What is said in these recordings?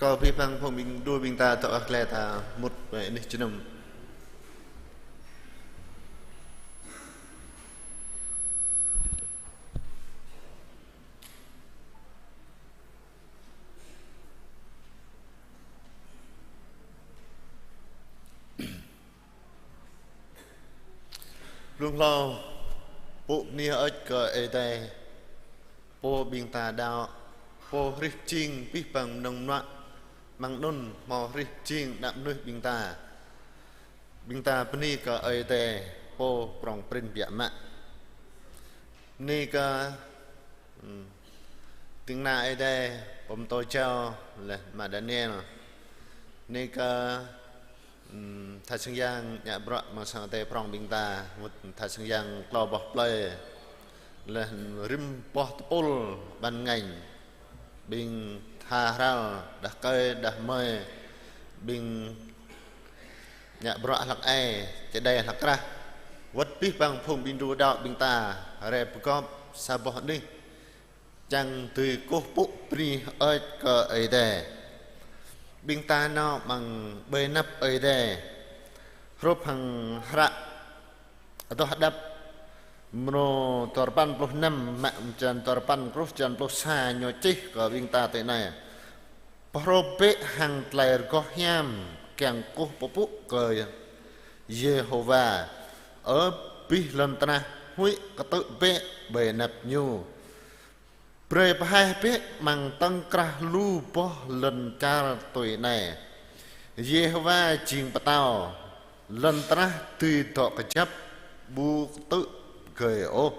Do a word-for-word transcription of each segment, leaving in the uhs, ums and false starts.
Kâo abih bang phung ƀing đu ƀing ta dŏ ƀơi glaĭ ta mŭt ƀơi anih jơnum. Blung hlâo, pŭ bơni hơơč kơ Ơi Adai, Pô ƀing ta đaŏ, Pô hrih jing abih bang mơnơ̆ng mơnuă, amăng anŭn hmâo hrih jing ană mơnuih ƀing ta. Ƀing ta bơni kơ Ơi Adai, Pô prŏng prin biă mă. Bơni kơ, ừm, ding kơna Ơi Adai, pô pơtô jao, laih mă Daniel. Bơni kơ Ừm, tha sang yang ngă bruă amăng sang Ơi Adai prŏng ƀing ta, mŭt tha sang yang klâo boh plơi, laih rĭm boh tơpul ban ngành, ƀing tha hral, đah rơkơi, đah rơmơi, ƀing ngă bruă hlăk ai, čơđai hlăk krah, wơ̆t abih bang phung ƀing đu đaŏ ƀing ta, rai pơgop sa boh anih, čang dưi kơkuh pŭ bơni hơơč kơ Ơi Adai. Ƀing ta nao amăng ƀơi anăp Ơi Adai. Hrup hăng hră Adoh Hơđăp mrô duarơpăn pluh năm, mă mơ̆ng črăn duarơpăn truh črăn pluh sa ñu čih kơ ƀing ta tui anai: Pơhrô bĕ hăng tơlơi rơgoh hiam, kiăng kơkuh pơpŭ kơ Yêhôwa, ơ abih lŏn tơnah, huĭ kơtư̆ bĕ ƀơi anăp Ñu. Brơi pơhaih bĕ amăng tơ̆ng krah lu boh lŏn čar tui anai: Yêhôwa jing pơtao, lŏn tơnah dưi dŏ kơjăp, ƀu kơtư̆ gơi ôh.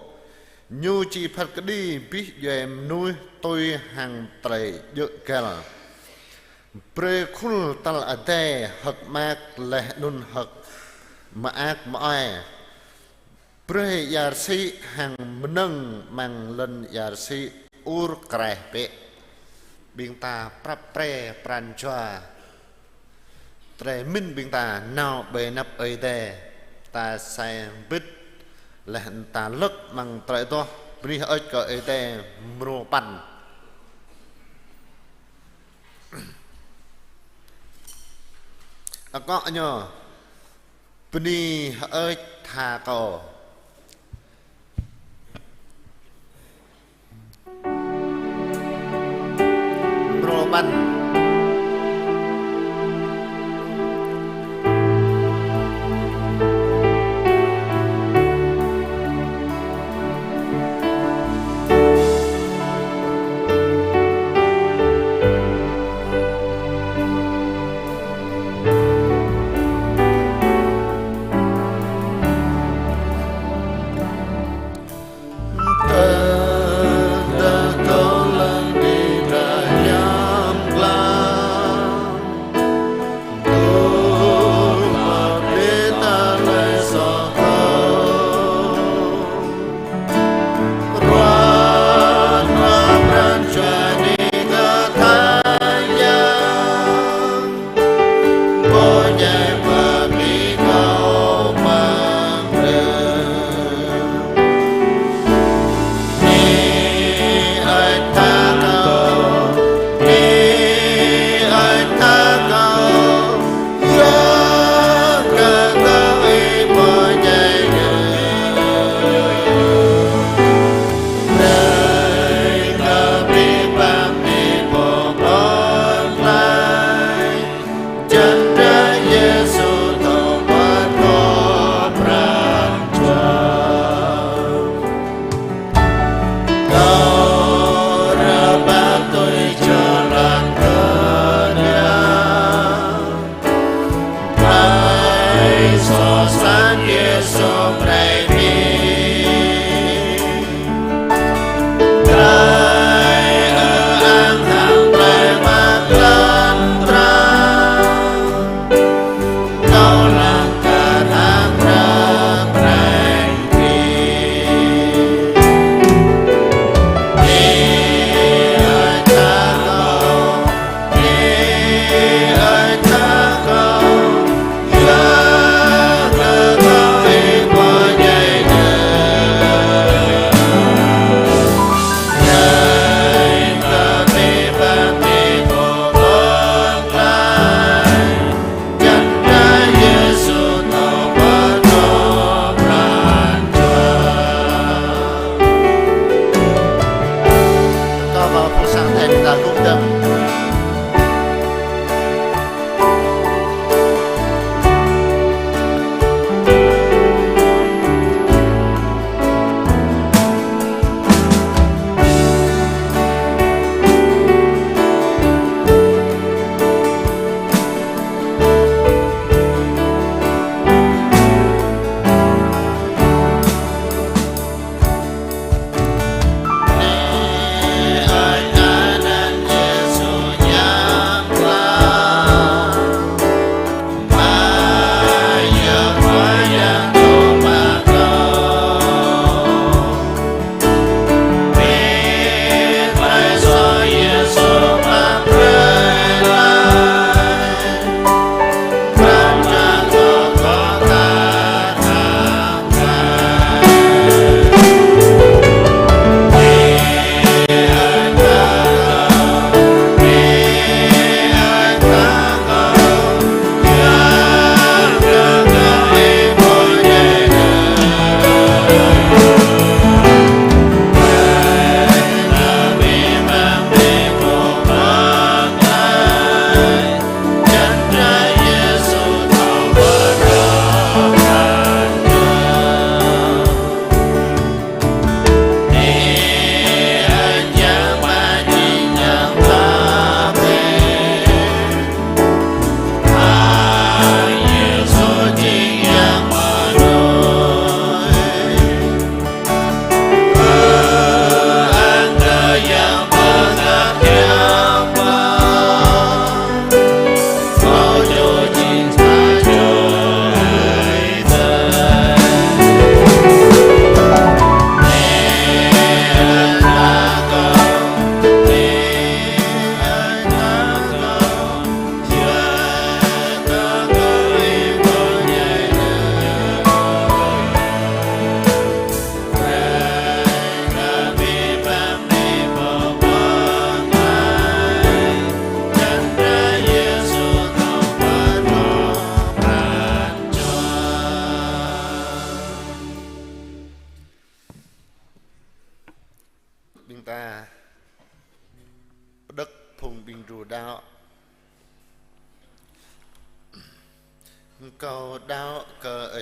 Ñu či phat kơđi abih djuai mơnuih tui hăng tơlơi djơ̆ găl. Brơi khul tal adai hơ̆k mơak laih anŭn hơ̆k mơak mơai. Brơi ia rơsĭ hăng mơnơ̆ng amăng lŏn ia rơsĭ ur kraih bĕ. Ƀing ta prap pre pran jua. Tơlơi mĭn ƀing ta nao ƀơi anăp Ơi Adai. Ta sai bit laih ta lơ̆k amăng tơlơi adoh bơni hơơč kơ Ơi Adai mrô păn. Akŏ ñu. Bơni hơơč tha kâo. Mrô păn.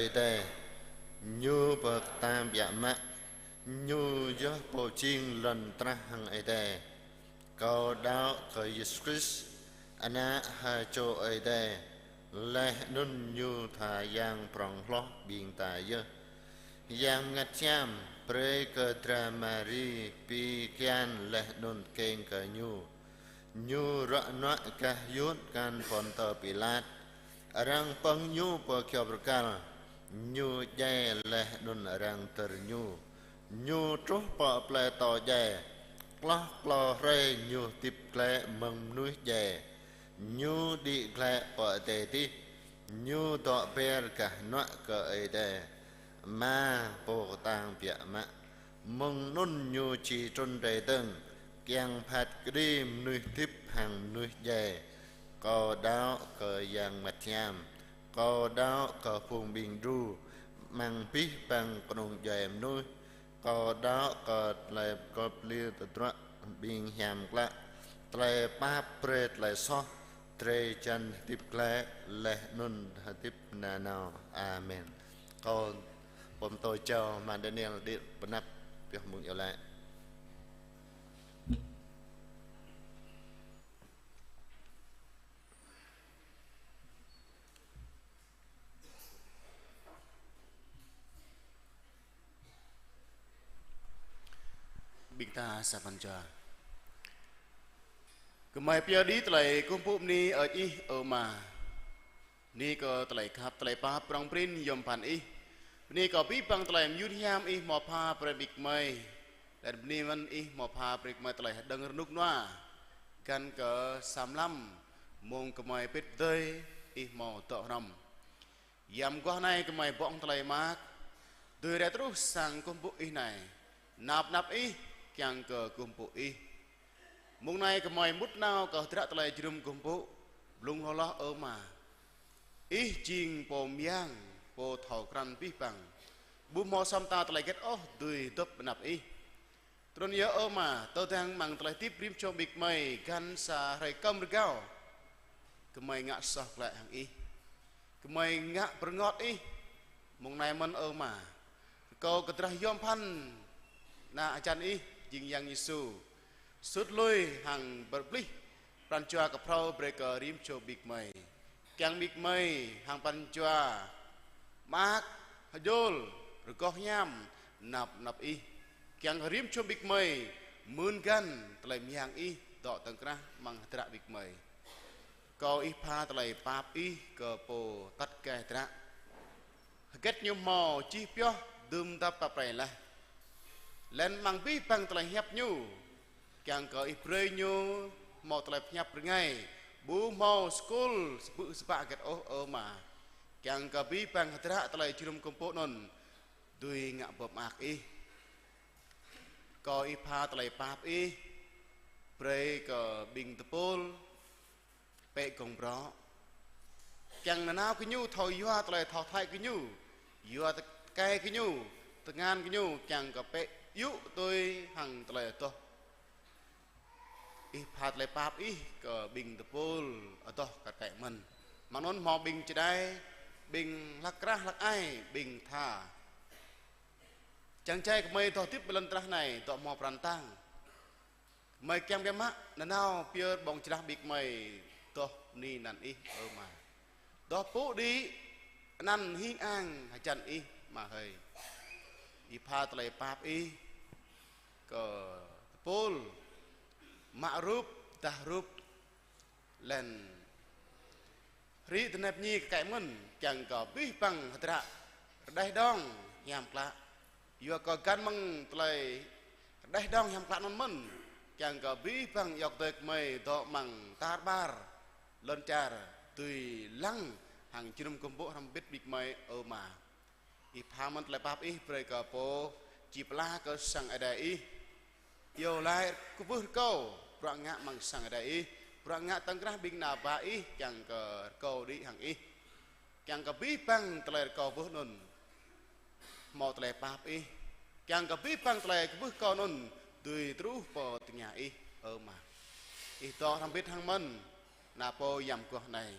Ơi Adai, Ñu pơkơtang biă mă, Ñu yơh Pô jing lŏn trah hăng Ơi Adai. Kâo đaŏ kơ Yêsu Krist, Ană ha čô Ơi Adai, laih anŭn Ñu tha Yang prŏng hloh ƀing ta yơh. Yang Bơngăt Hiam brơi kơ dra Mari pi kian laih anŭn tơkeng kơ Ñu. Ñu ruă nuă gah Yut kăn Pôntơ Pilat. Arăng pơ̆ng Ñu pơ kyâo bơrkal. Ñu djai laih anŭn arăng dơr Ñu. Ñu truh pơ plơi atâo djai. Hloh klâo hrơi Ñu hơdip glaĭ mơ̆ng mơnuih djai. Ñu đĭ glaĭ pơ adai adih. Ñu dŏ ber gah hơnuă kơ Ơi Adai Ama Pô kơtang biă mă. Mơ̆ng anŭn Ñu či trŭn rai dơ̆ng, kiăng phat kơđi mơnuih hơdip hăng mơnuih djai. Kâo đaŏ kơ Yang Bơngăt Hiam. Kâo đaŏ kơ phung ƀing đru amăng abih bang kơnung djuai mơnuih. Kâo đaŏ kơ tơlơi pơkŏp lir tơdruă ƀing hiam klă, tơlơi pap brơi tơlơi soh, drơi jan hơdip glaĭ laih anŭn hơdip nanao. Amen. Kâo pơtô čô mă Daniel đĭ pơanăp pioh mơ̆ng iâu laĭ. Ƀing ta sa păn jua. Gơmơi pơyơr đĭ tơlơi kơkuh mpŭ bơni hơơč Ih, ơ Ama. Bơni kơ tơlơi khăp, tơlơi pap prŏng prin yôm phăn Ih. Bơni kơ abih bang tơlơi mơyun hiam Ih hmâo pha brơi ƀing gơmơi. Laih bơni mơ̆n Ih hmâo pha brơi gơmơi tơlơi hơđơ̆ng rơnŭk rơnua. Găn kơ sa mlam mông gơmơi pĭt pơdơi Ih hmâo dŏ hrŏm. Yăm guah anai gơmơi ƀơ̆ng tơlơi mơak, dưi rai truh sang kơkuh pơpŭ Ih anai, nao pơ anăp Ih, kiăng kơ kơkuh pơpŭ Ih. Mông anai gơmơi mŭt nao kơ hơdră tơlơi jơnum kơkuh pơpŭ, blung hloh hloh, ơ Ama. Ih jing Pô mơyang, Pô thâo krăn abih bang. Ƀu hmâo sŏm ta tơlơi hơget ôh dưi dŏp pơ anăp Ih. Trŭn yơh, ơ Ama, tơdang amăng tơlơi hơdip rĭm čô ƀing gơmơi găn sa hrơi kơm rơgao, gơmơi ngă soh glaĭ hăng Ih. Gơmơi ngă bơrơngot Ih. Mông anai mơ̆n, ơ Ama, rơkâo kơ drah yôm phăn Ană hơjăn Ih, jing Yang Yêsu, sut lui hăng pơplih pran jua kơphrâo brơi kơ rĭm čô ƀing gơmơi. Kiăng ƀing gơmơi hăng pran jua mơak, hơjul, rơgoh hiam, nao pơ anăp Ih. Kiăng kơ rĭm čô ƀing gơmơi mưn găn tơlơi mơyang Ih dŏ tŏng krah amăng hơdră ƀing gơmơi. Rơkâo Ih pha tơlơi pap Ih kơ pô atăt gai hơdră. Hơget ñu hmâo čih pioh dŭm dăp pap brơi laih. Laih anŭn amăng abih bang tơlơi hiăp ñu, kiăng kơ Ih brơi ñu hmâo tơlơi pơhiăp rơngai, ƀu hmâo skul sơbư̆ sơbă hơget ôh, ơ Ama. Kiăng kơ abih bang hơdră tơlơi jơnum kơkuh pơpŭ anŭn dưi ngă boh mơak Ih. Rơkâo Ih pha tơlơi pap Ih brơi kơ ƀing tơpul pĕ gông brŏ. Kiăng nanao gơñu thâo yua tơlơi thâo thâo kơ gơñu, yua tơkai gơñu, tơngan gơñu, kiăng kơ pĕ yŭ tui hăng tơlơi adoh. Ih pha tơlơi pap Ih kơ ƀing tơpul adoh kar kaĭ mơ̆n. Mơ̆ng anŭn hmâo ƀing čơđai, ƀing hlăk krah hlăk ai, ƀing tha. Čang čai gơmơi dŏ hơdip ƀơi lŏn tơnah anai, dŏ hmâo pran tang. Gơmơi kiăng biă mă nanao pơyơr ƀơ̆ng jơlah ƀing gơmơi dŏ bơni anăn Ih, ơ Ama. Dŏ pŭ đĭ anăn hing ang hơjăn Ih, Ama hơi. Ih pha tơlơi pap Ih kơ tơpul mă rup, dah rup, laih anŭn hrĭ tơnap ñi kơ kaĭ mơ̆n, kiăng kơ abih bang hơdră rơđah đong hiam klă. Yua kơ găn mơ̆ng tơlơi rơđah đong hiam klă anŭn mơ̆n, kiăng kơ abih bang ayŏng adơi gơmơi dŏ amăng tar ƀar lŏn čar dưi lăng hăng jơnum kơkuh pơpŭ hrŏm hơbĭt ƀing gơmơi, ơ Ama. Ih pha mơ̆n tơlơi pap Ih brơi kơ pô či pơala kơ sang Ơi Adai Ih. Iâu laĭ kwưh rơkâo, bruă ngă amăng sang Ơi Adai Ih, bruă ngă tŏng krah ƀing ană bă Ih, kiăng kơ rơkâo đĭ hăng Ih. Kiăng kơ abih bang tơlơi rơkâo kwưh anŭn hmâo tơlơi pap Ih. Kiăng kơ abih bang tơlơi kwưh rơkâo anŭn dưi truh pơ tơngia Ih, ơ Ama. Ih dŏ hrŏm hơbĭt hăng mơ̆n ană pô yăm guah anai.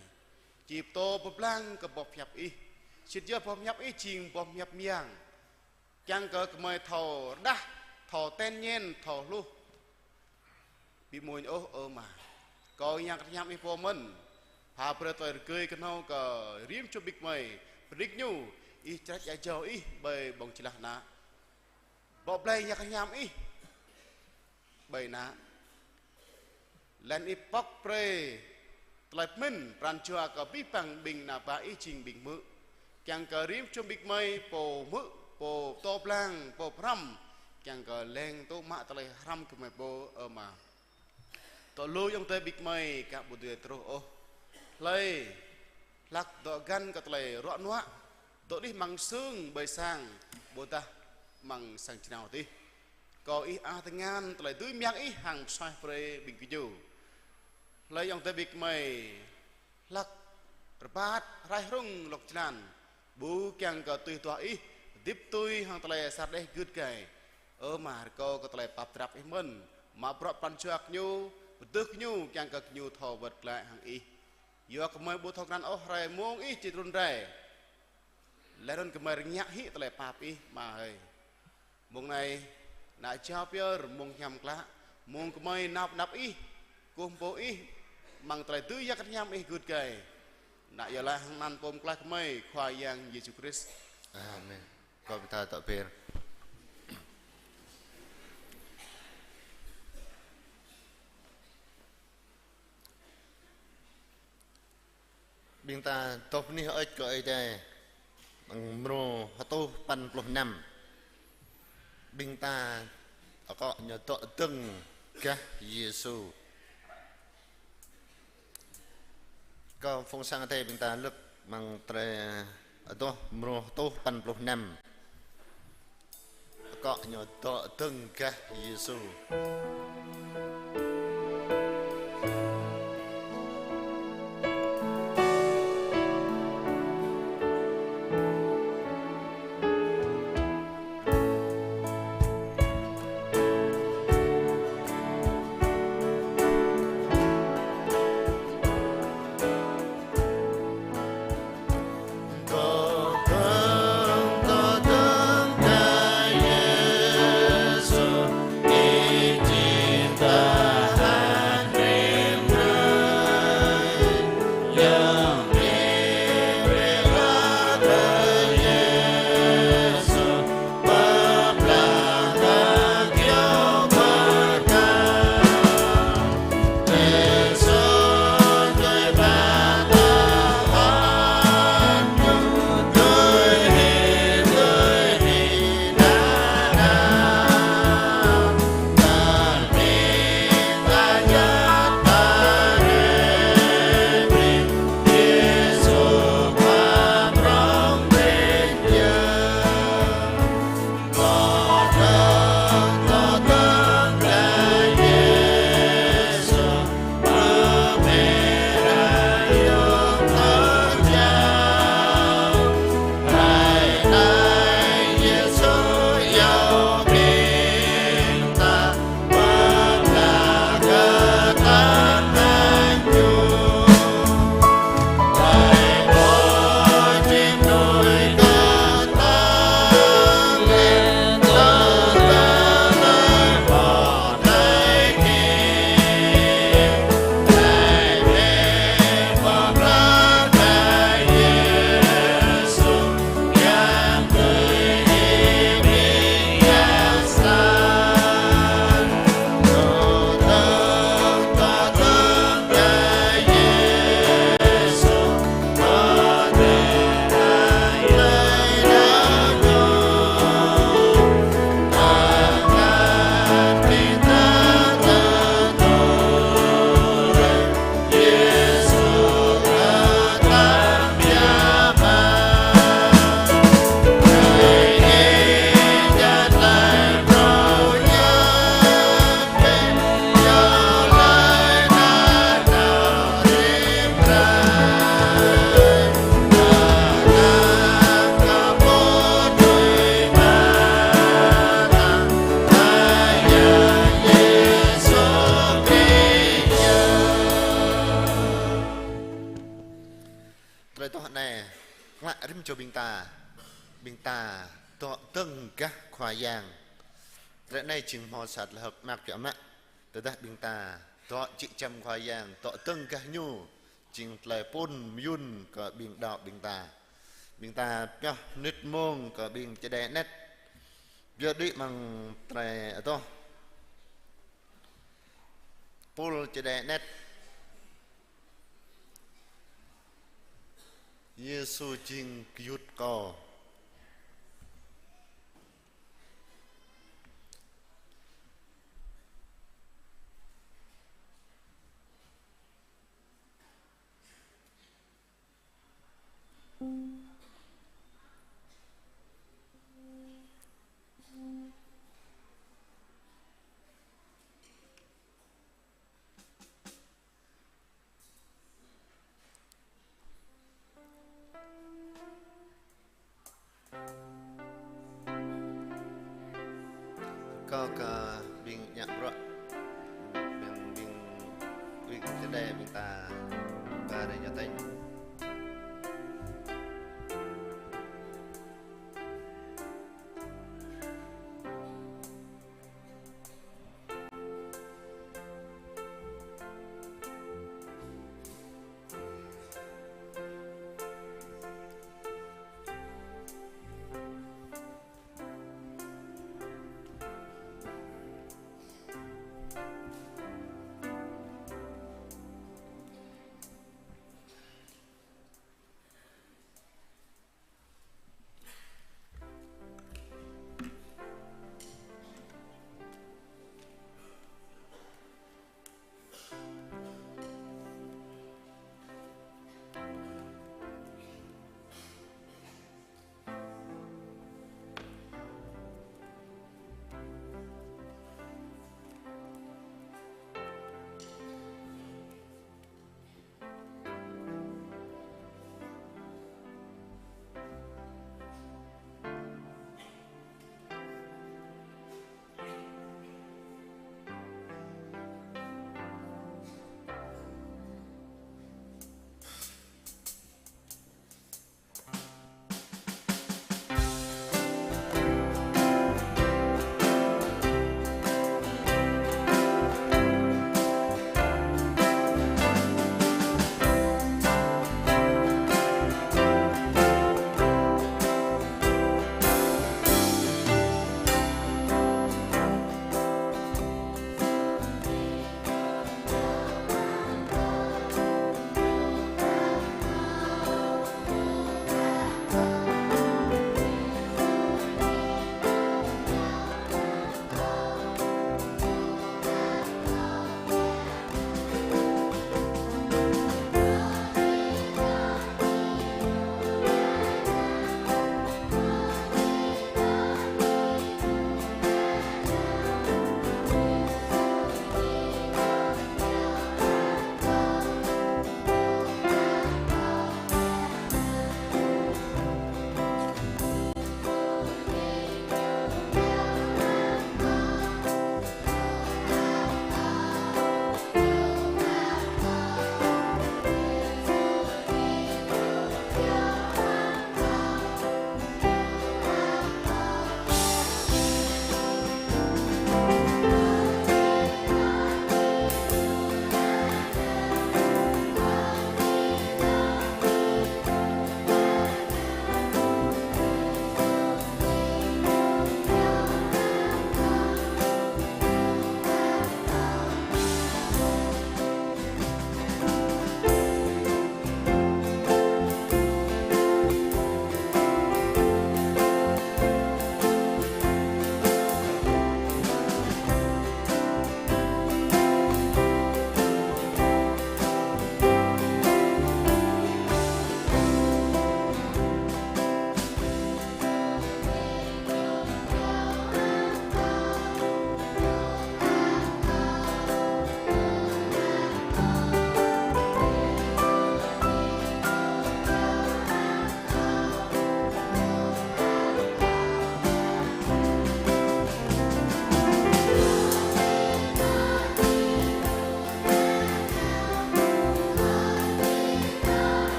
Či pơtô pơblang kơ boh pơhiăp Ih. Sĭt yơh boh pơhiăp Ih jing boh pơhiăp mơyang. Kiăng kơ gơmơi thâo rơđah, thâo ten ñen, thâo hluh. Ƀu mơ̆n ôh, ơ Ama. Rơkâo Yang Bơngăt Hiam Ih pô mơ̆n. Pha brơi tơlơi rơgơi kơhnâo kơ rĭm čô ƀing gơmơi. Pơđĭk ñu, Ih črăč ia jâo Ih ƀơi ƀơ̆ng jơlah ană. Bŏ blai Yang Bơngăt Hiam Ih ƀơi ană. Laih anŭn Ih pŏk brơi tơlơi pơmĭn pran jua kơ abih bang ƀing ană bă Ih jing ƀing hmư̆. Kiăng kơ rĭm čô ƀing gơmơi pô hmư̆, pô pơtô blang, pô pơhrăm. Kiăng kơ leng tŭ mă tơlơi hrăm kơ gơmơi pô, ơ Ama. Tŏ lu ayŏng adơi ƀing gơmơi aka ƀu dưi truh ôh. Hlơi hlak dŏ găn kơ tơlơi ruă nuă, dŏ đih amăng sưng ƀơi sang, ƀôdah amăng sang jơnao adih. Rơkâo Ih ăh tơngan tơlơi dưi mơyang Ih hăng pơsuaih brơi ƀing gơñu. Hlơi ayŏng adơi ƀing gơmơi hlak rơbat rai hrŏng lŏk jơlan, ƀu kiăng kơ tui duah Ih, hơdip tui hăng tơlơi sa rơđeh gưt gai. Ơ Ama, rơkâo kơ tơlơi pap drap Ih mơ̆n, mă bruă pran jua gơñu, pơdưh gơñu kiăng kơ gơñu thâo wơ̆t glaĭ hăng Ih. Yua gơmơi ƀu thâo krăn ôh hrơi mông Ih či trŭn rai. Laih anŭn gơmơi rơngiă hĭ tơlơi pap Ih, Ama hơi. Mông anai, ană jao pơyơr, mông hiam klă, mông gơmơi nao pơ anăp Ih, kơkuh pơpŭ Ih, amăng tơlơi dưi Yang Bơngăt Hiam Ih gưt gai. Ană iâu laĭ hăng anăn Pô Pơklaih gơmơi, Khua Yang Yêsu Krist. Amen. Kâo ƀing ta tŏ pơyơr. Ƀing ta dŏ bơni hơơč kơ Ơi Adai. Amăng mrô hơtuh păn pluh năm. Ƀing ta akŏ ñu dŏ dơ̆ng gah Yêsu. Kơ phung sang Ơi Adai ƀing ta lơ̆k amăng tơlơi hơtuh mrô hơtuh păn pluh năm. Akŏ ñu dŏ dơ̆ng gah Yêsu. Ƀing ta dŏ dơ̆ng gah Khua Yang. Tơlơi anai jing hmâo sa tơlơi hơ̆k mơak biă mă. Tơdah ƀing ta dŏ jĕ giăm Khua Yang, dŏ dơ̆ng gah Ñu, jing tơlơi pŭn mơyŭn kơ ƀing đaŏ ƀing ta. Ƀing ta pioh mơnit mông kơ ƀing čơđai anet. Yua đĭ mơ̆ng tơlơi adoh. Pul čơđai anet. Yêsu jing gơyut kâo. Kâo kơ ƀing ngă bruă, ƀing, ƀing, ƀing čơđai ƀing ta ba rai ñu tañ.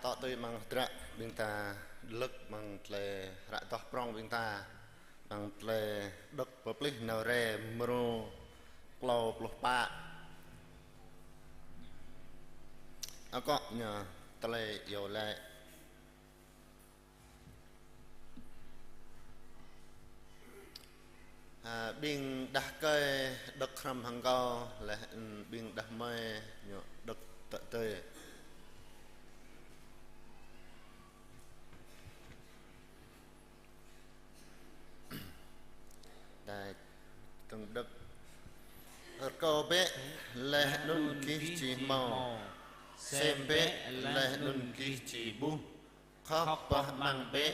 Tŏ tui amăng hơdră ƀing ta lơ̆k amăng tơlơi hră adoh prŏng ƀing ta, amăng tơlơi Đŏk Pơplih Nao Rai mrô klâo pluh pă. Akŏ ñu tơlơi iâu laĭ. Ha, ƀing đah rơkơi đŏk hrŏm hăng kâo, laih anŭn ƀing đah kơmơi ñu đŏk tơ tơi. Đa tơ̆ng đŏk. Rơkâo bĕ, laih anŭn gih či hmâo. Sem bĕ, laih anŭn gih či ƀuh. Khŏk pŏh amăng bĕ,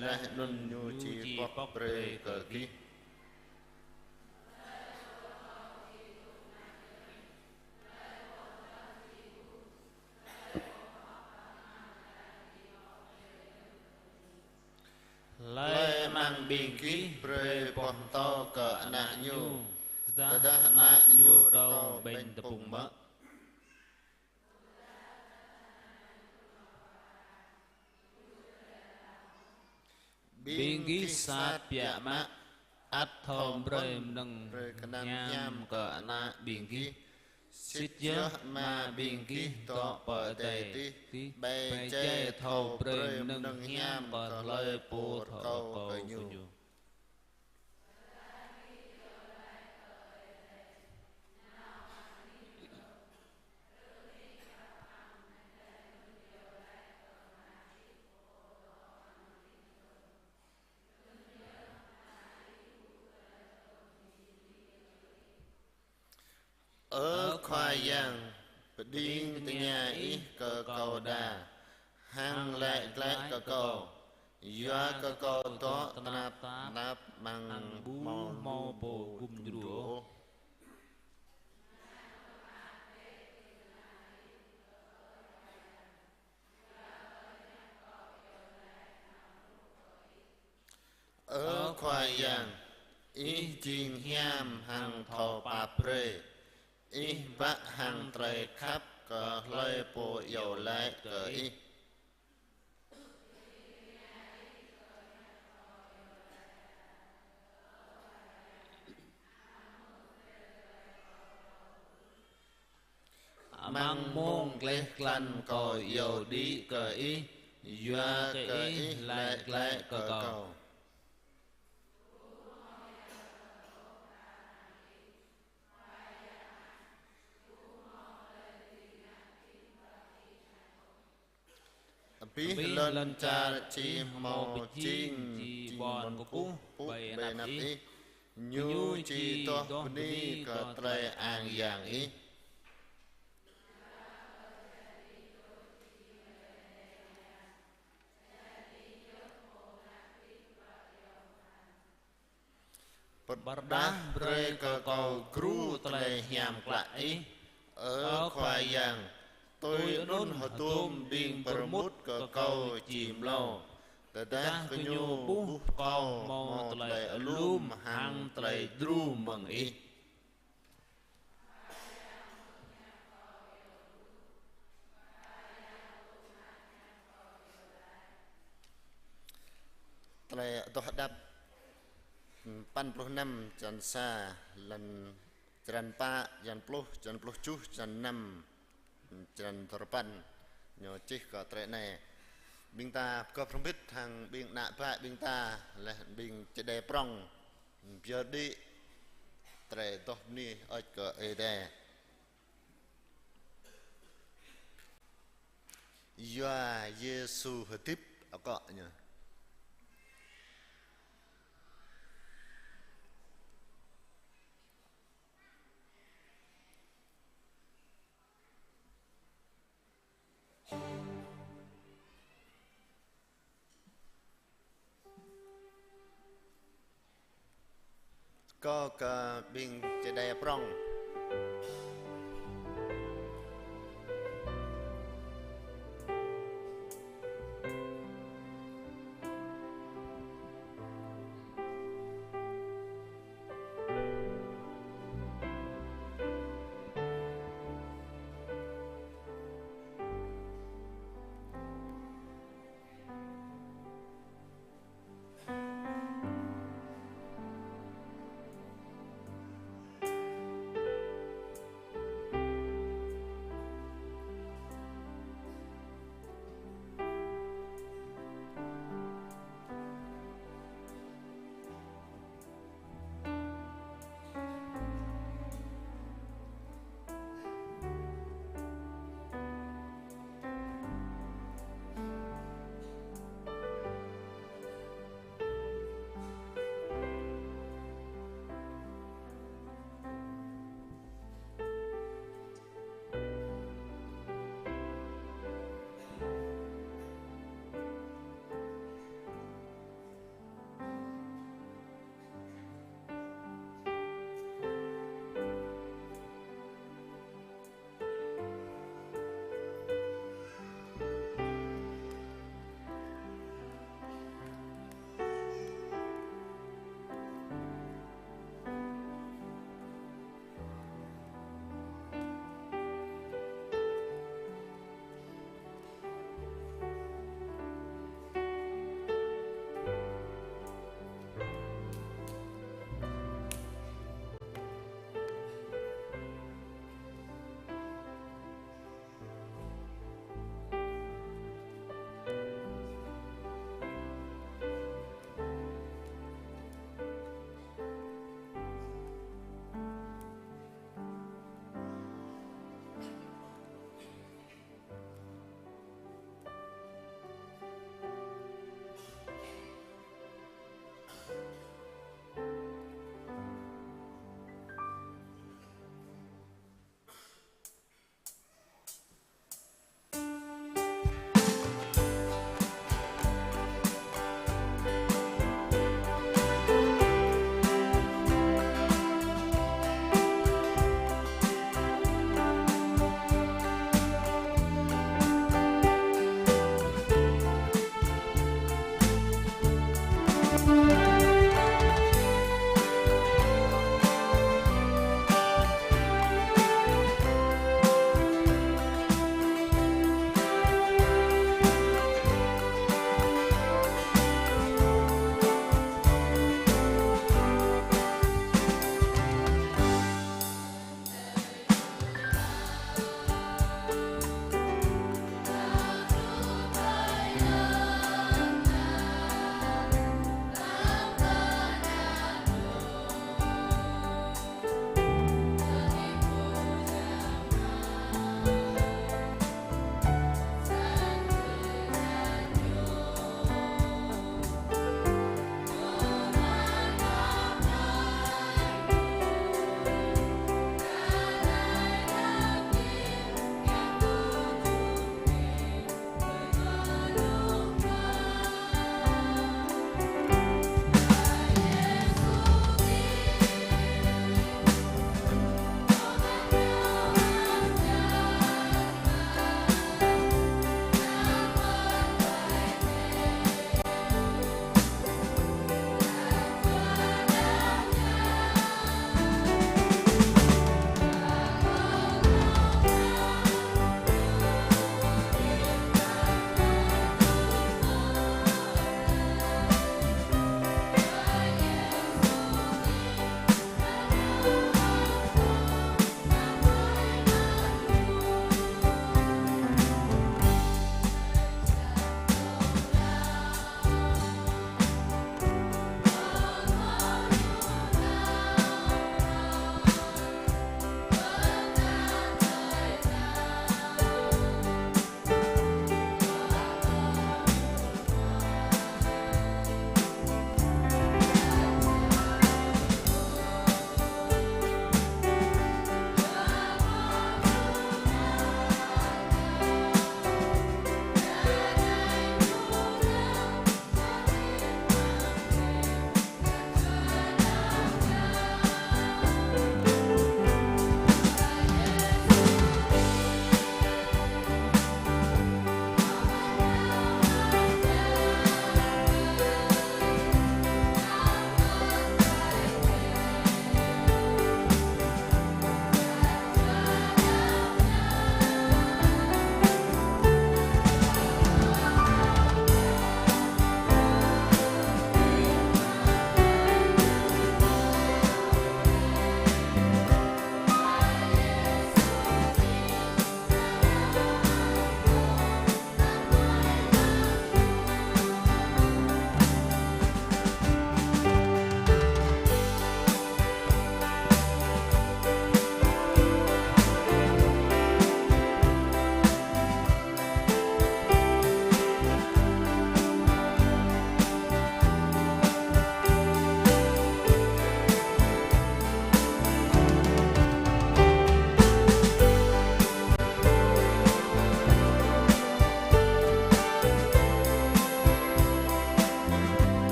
laih anŭn ñu či pŏk brơi kơ gih. Hlơi amăng ƀing gih brơi boh pơtâo kơ ană ñu, tơdah ană ñu rơkâo ƀañ tơpŭng mơ̆? Ƀing gih sat biă mă, ăt thâo brơi mơnơ̆ng hiam kơ ană ƀing gih. Sĭt yơh Ama ƀing gih dŏ pơ adai adih ƀai jai thâo brơi mơnơ̆ng hiam kơ hlơi pô rơkâo kơ ñu. Ơ Khua Yang, pơđing tơngia Ih kơ kâo đa, hăng laĭ glaĭ kơ kâo, yua kơ kâo dŏ tơnap tap amăng ƀu hmâo pô gum djru ôh. Ơ Khua Yang, Ih jing hiam hăng thâo pap brơi. Ih bă hăng tơlơi khăp kơ hlơi pô iâu laĭ kơ Ih. Amăng mông gleh glăn kâo iâu đĭ kơ Ih, yua kơ Ih laĭ glaĭ kơ kâo. Abih lŏn čar či hmâo pơjing či ƀon kơkuh ƀơi anăp Ih. Ñu či adoh bơni kơ tơlơi ang yang Ih. Pơrơđah brơi kơ kâo gru tơlơi hiam klă Ih, ơ Khua Yang, tui anŭn hơdôm ƀing pơrơmut kơ kâo či mlâo, tơdah gơñu ƀuh kâo hmâo tơlơi alum hăng tơlơi djru mơ̆ng Ih. Tơlơi adoh đăp păn pluh năm, črăn sa, lăn črăn pă, črăn pluh, črăn pluh tơjuh, črăn năm, črăn duapăn, ñu čih kơ tơlơi anai. Ƀing ta pơgop hrŏm hơbĭt hăng ƀing ană bă ƀing ta, laih ƀing čơđai prŏng, pơyơr đĭ tơlơi adoh bơni hơơč kơ Ơi Adai. Yua Yêsu hơdip akŏ ñu. Kâo kơ ƀing čơđai prŏng.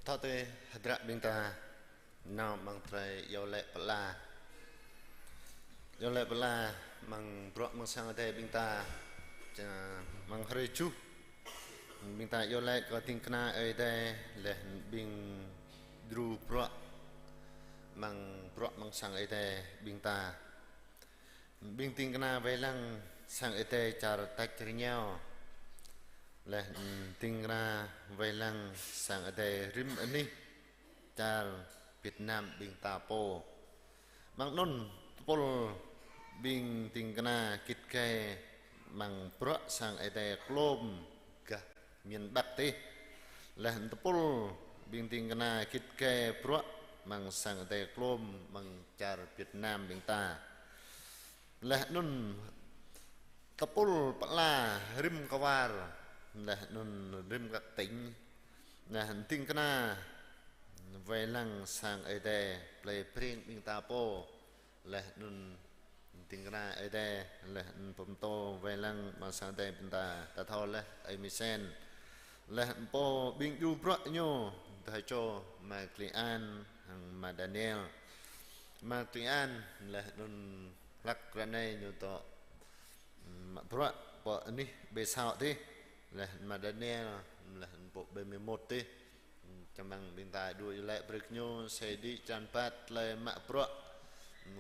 Thâo tui hơdră ƀing ta nao amăng tơlơi iâu laĭ pơala. Iâu laĭ pơala amăng bruă amăng sang Ơi Adai ƀing ta, ča-, amăng hrơi tơjuh. Ƀing ta iâu laĭ kơ ding kơna Ơi Adai laih ƀing djru bruă amăng bruă amăng sang Ơi Adai ƀing ta. Ƀing ding kơna wai lăng sang Ơi Adai čar tač rơngiao. Laih, ừm, ding kơna wai lăng sang Ơi Adai rĭm anih čar Việt Nam ƀing ta pô. Amăng anŭn tơpul ƀing ding kơna git gai amăng bruă sang Ơi Adai klôm gah miền Bắc tih. Laih tơpul ƀing ding kơna git gai bruă amăng sang Ơi Adai klôm amăng čar Việt Nam ƀing ta. Laih anŭn tơpul pơala rĭm kơwar, laih anŭn rĭm kơ tỉnh. Laih ding kơna wai lăng sang Ơi Adai plei Breng ƀing ta pô. Laih anŭn ding kơna Ơi Adai, laih anŭn pơtô wai lăng amăng sang Ơi Adai ƀing ta, ta thâo laih Ơi Misen. Laih anŭn pô ƀing djru bruă ñu, ta čô Ma Kli An, hăng Ma Daniel. Ma Kli An, laih anŭn hlăk ră anai ñu dŏ mă bruă pơ anih B sáu tih. Laih Ma Daniel, laih anŭn pô B mười một tih. Čang mơ̆ng ƀing ta djru iâu laĭ brơi kơ ñu, sĭt đĭ čan pat tơlơi mă bruă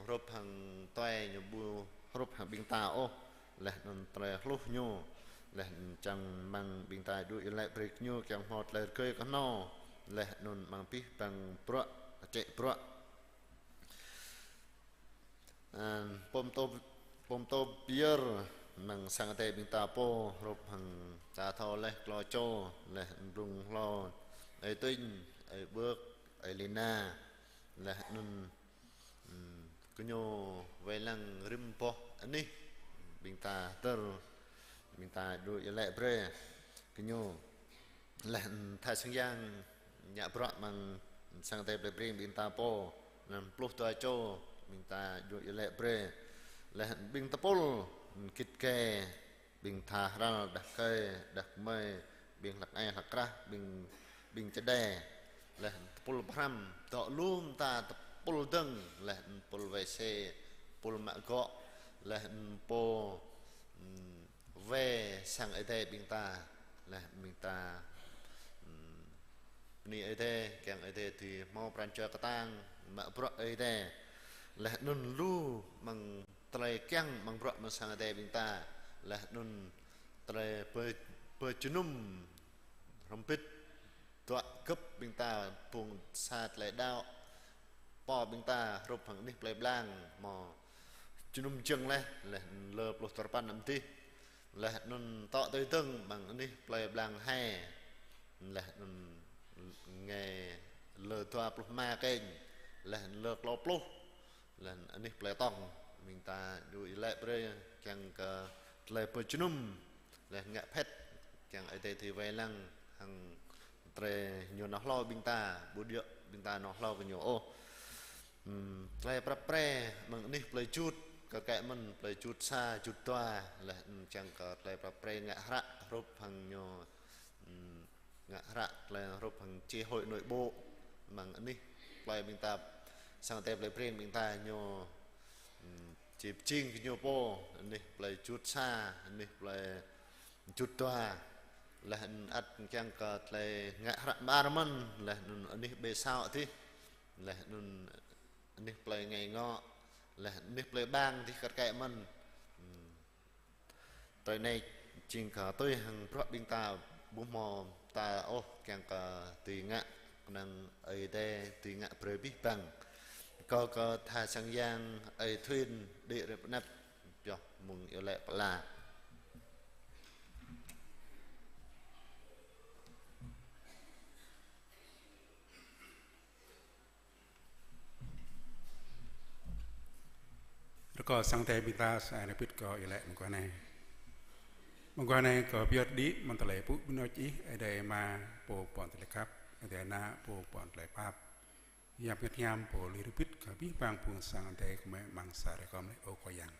hrup hăng tuai ñu ƀu hrup hăng ƀing ta ôh. Laih anŭn tơlơi hluh ñu. Laih čang mơ̆ng ƀing ta djru iâu laĭ brơi kơ ñu kiăng hmâo tơlơi rơgơi kơhnâo. Laih anŭn amăng abih bang bruă, čĕ bruă. Ơ, pơtô, pơtô pơyơr amăng sang Ơi Adai ƀing ta pô hrup hăng ta thâo laih klâo čô, laih blung hlâo Ơi Tuñ, Ơi Bơk, Ơi Lina, laih anŭn, ừm, gơñu wai lăng rĭm boh anih ƀing ta tơl, ƀing ta djru iâu laĭ brơi gơñu. Laih, ừm, tha sang yang ngă bruă amăng sang Ơi Adai plei Breng ƀing ta pô, năm pluh dua čô, ƀing ta djru iâu laĭ brơi. Laih ƀing tơpul, ừm, git gai, ƀing tha hral, đah kơi, đah kơmơi, ƀing hlăk ai hlăk krah, ƀing, ƀing čơđai. Laih tơpul pơhrăm, dŏ lu mơta tơpul dơ̆ng, laih tơpul wai sê, tơpul mă gŏ, laih pô, ừm, wai sang Ơi Adai ƀing ta, laih ƀing ta, ừm, bơni Ơi Adai, kiăng Ơi Adai dưi hmâo pran jua kơtang, mă bruă Ơi Adai. Laih anŭn lu amăng tơlơi kiăng amăng bruă amăng sang Ơi Adai ƀing ta. Laih anŭn tơlơi pơ-, pơjơnum hrŏm hơbĭt dua gơ̆p ƀing ta phung sa tơlơi đaŏ. Pô ƀing ta hrup hăng anih plei Blang, hmâo jơnum jơ̆ng laih, laih lơ pluh duapăn năm tih. Laih anŭn tŏ tui dơ̆ng amăng anih plei Blang hai. Laih anŭn ngai lơ dua pluh rơma kĕng. Laih lơ klâo pluh. Laih anih plei Tŏng, ƀing ta djru iâu laĭ brơi kiăng kơ tơlơi pơjơnum, laih ngă phĕt, kiăng Ơi Adai dưi wai lăng hăng tơlơi ñu nao hlâo ƀing ta, ƀu djơ̆ ƀing ta nao hlâo kơ ñu ôh. Ừm, tơlơi prăp pre amăng anih plei Jut, kar kaĭ mơ̆n plei Jut sa, Jut dua, laih, ừm, kiăng kơ tơlơi prăp pre ngă hră hrup hăng ñu, ừm, ngă hră tơlơi hrup hăng chi hội nội bộ amăng anih plei ƀing ta, sang Ơi Adai plei Breng ƀing ta ñu, ừm, či pơjing kơ ñu pô, anih plei Jut sa, anih plei Jut dua. Laih ăt kiăng kơ tơlơi ngă hră mơar mơ̆n, laih anŭn anih B sáu tih, laih anŭn anih plei Ngai Ngŏ, laih anih plei Bang tih kar kaĭ mơ̆n. Ừm. Tơlơi anai jing kơ tui hăng bruă ƀing ta ƀu hmâo ta ôh kiăng kơ dưi ngă, kơnơ̆ng Ơi Adai dưi ngă brơi abih bang. Kâo kơ tha sang yang Ơi Thuyên đĭ rai pơ anăp pioh mơ̆ng iâu laĭ pơala. Rơkâo sang Ơi Adai ƀing ta sa ai rơbit kơ iâu laĭ mơguah anai. Mơguah anai kâo pơyơr đĭ mơ̆ng tơlơi pŭ ƀing nô čih Ơi Adai Ama pô pơ̆n tơlơi khăp, Ơi Adai Ană pô pơ̆n tơlơi pap. Yap Bơngăt Hiam pô lui rơbit kơ abih bang phung sang Ơi Adai gơmơi amăng sa rai gŏm lĕ ơ Khua Yang.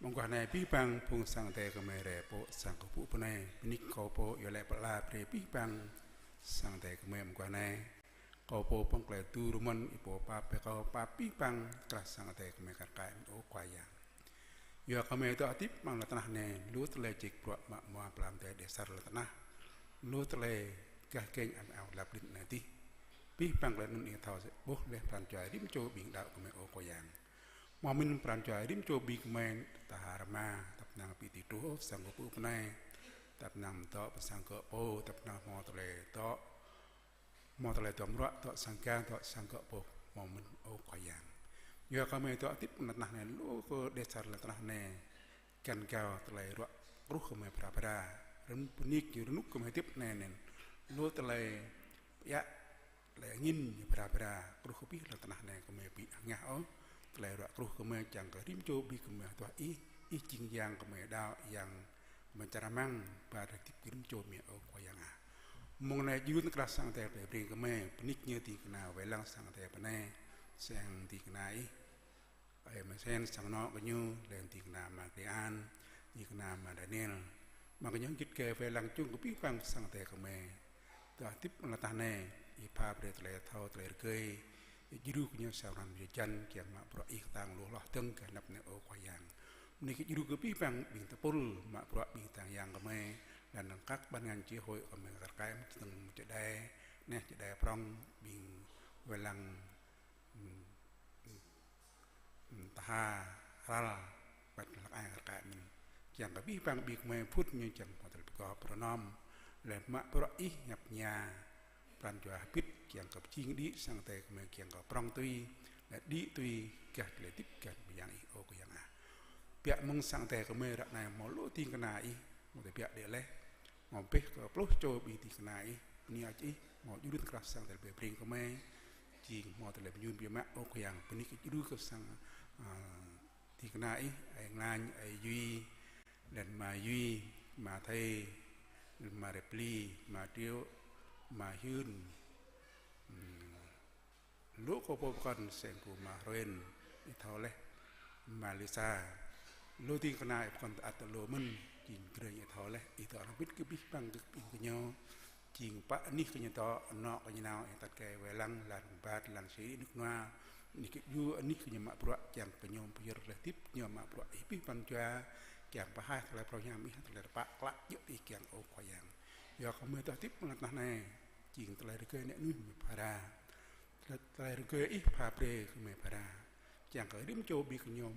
Mơguah anai abih bang phung sang Ơi Adai gơmơi rai pơ sang kơkuh pơpŭ pơ anai, bơni kơ pô iâu laĭ pơala brơi abih bang Sang Ơi Adai gơmơi mơguah anai. Kâo pô pơ̆ng tơlơi tŭ rơmơ̆n, ih pô pap brơi kâo pap abih bang tơkrah sang Ơi Adai gơmơi kar kaĭ mơ̆n ơ Khua Yang. Yua kơ gơmơi dŏ hơdip amăng lŏn tơnah anai, lu tơlơi čĭk bruă mă mua pơlam tơi đeh sar lŏn tơnah. Lu tơlơi gah geng am ao lap lin anai adih. Abih bang tơlơi anŭn ih thâo sĭt ƀuh laih pran jua rĭm čô ƀing đaŏ gơmơi ơ Khua Yang. Hmâo mơ̆n pran jua rĭm čô ƀing gơmơi tơha rơma, tăp năng ƀu dưi truh ôh pơ sang gơ̆ pơpŭ bơnai, tăp năng dŏ pơ sang gơ̆ pô, tăp năng hmâo tơlơi dŏ, hmâo tơlơi dŏ mrŏ, dŏ sang gah, dŏ sang gơ̆ pô, hmâo mơ̆n ơ Khua Yang. Yua kơ gơmơi dŏ hơdip lŏn tơnah anai, lu kơ đeh sar lŏn tơnah anai, găn gao tơlơi ruă kruh gơmơi phara phara, rơ̆n bơnik ñu rơnŭk gơmơi hơdip anai anŭn, lu tơlơi pơiă, tơlơi angin ñu phara phara, kruh kơ abih lŏn tơnah anai gơmơi ƀu hơngah ôh. Tơlơi ruă kruh gơmơi kiăng kơ rĭm čô ƀing gơmơi hơduah ih, ih jing yang gơmơi đaŏ, yang gơmơi čar rơmang, ba tơlơi hơdip kơ rĭm čô gơmơi ơ Khua Yang ah. Mông anai djru tơkrah sang Ơi Adai brơi brơi gơmơi, bơnik ñu ding kơna wai lăng sang Ơi Adai bơnai, sang ding kơna ih. Ơi Mơsen sang anŏ gơñu, laih ding kơna Ama Krian, ding kơna Ama Daniel. Mă gơñu git gai wai lăng čung kơ abih bang sang Ơi Adai gơmơi. Dŏ hơdip amăng lŏn tơnah anai, ih pha brơi tơlơi thâo tơlơi rơgơi, ih djru gơñu sa hrăm jơlan kiăng mă bruă ih kơtang lu hloh dơ̆ng gah anăp anai ơ Khua Yang. Bơni kơ djru kơ abih bang ƀing tơpul mă bruă ƀing tang yang gơmơi, laih anŭn kăk ban ngăn či hơi gơmơi kar kaĭ mơ̆n čơdơ̆ng čơđai, neh čơđai prŏng, ƀing wai lăng, ưm, ưm, ưm, tơha, ral, wơ̆t hlăk ai kar kaĭ mơ̆n. Kiăng kơ abih bang ƀing gơmơi phŭt ñu kiăng hmâo tơlơi pơgop pơrơnŏm, laih mă bruă ih ñăp ña, pran jua hơbĭt kiăng kơ pơjing đĭ sang Ơi Adai gơmơi kiăng kơ prŏng tui, laih đĭ tui gah tơlơi hơdip gah mơyang ih ơ Khua Yang ah. Biă mơ̆ng sang Ơi Adai gơmơi ră anai hmâo lu ding kơna ih, hmâo tơbiă đĕ laih. Hmâo ƀĕ kơ pluh čô ƀing ding kơna ih, bơni hơơč ih, hmâo djru tơkrah sang Ơi Adai brơi brơi gơmơi, jing hmâo tơlơi mơñum biă mă ơ Khua Yang, bơni kơ djru kơ sang, a, ding kơna ih, ơi Nglan, ơi Yui, laih ama Yui, ama Thê, laih ama Repli, ama Triệu, ama Hyun, ưm, lu kơ pô pơkŏn seng kơ ama Hruen, ih thâo laih, ama Lisa. Lu ding kơna ih pơkŏn tơ ăt tơ lu mơ̆n, jing grơi ih thâo laih, ih dŏ hrŏm hơbĭt kơ abih bang kơ ƀing gơñu. Jing pă anih gơñu dŏ, anŏ gơñu nao, ih tăt gai wai lăng, lăng bat, lăng sĭ, rĭm nua. Anih gơñu, anih gơñu mă bruă, kiăng gơñu pơyơr tơlơi hơdip, gơñu mă bruă, ih abih pran jua, kiăng pơhaih tơlơi phrâo hiam ih, tơlơi tơpă klă djơ̆ ih kiăng ơ Khua Yang. Yua kơ gơmơi dŏ hơdip amăng lŏn tơnah anai, jing tơlơi rơgơi anai anuih gơmơi phara. Tơlơi, tơlơi rơgơi ih pha brơi kơ gơmơi phara. Kiăng kơ rĭm čô ƀing gơñu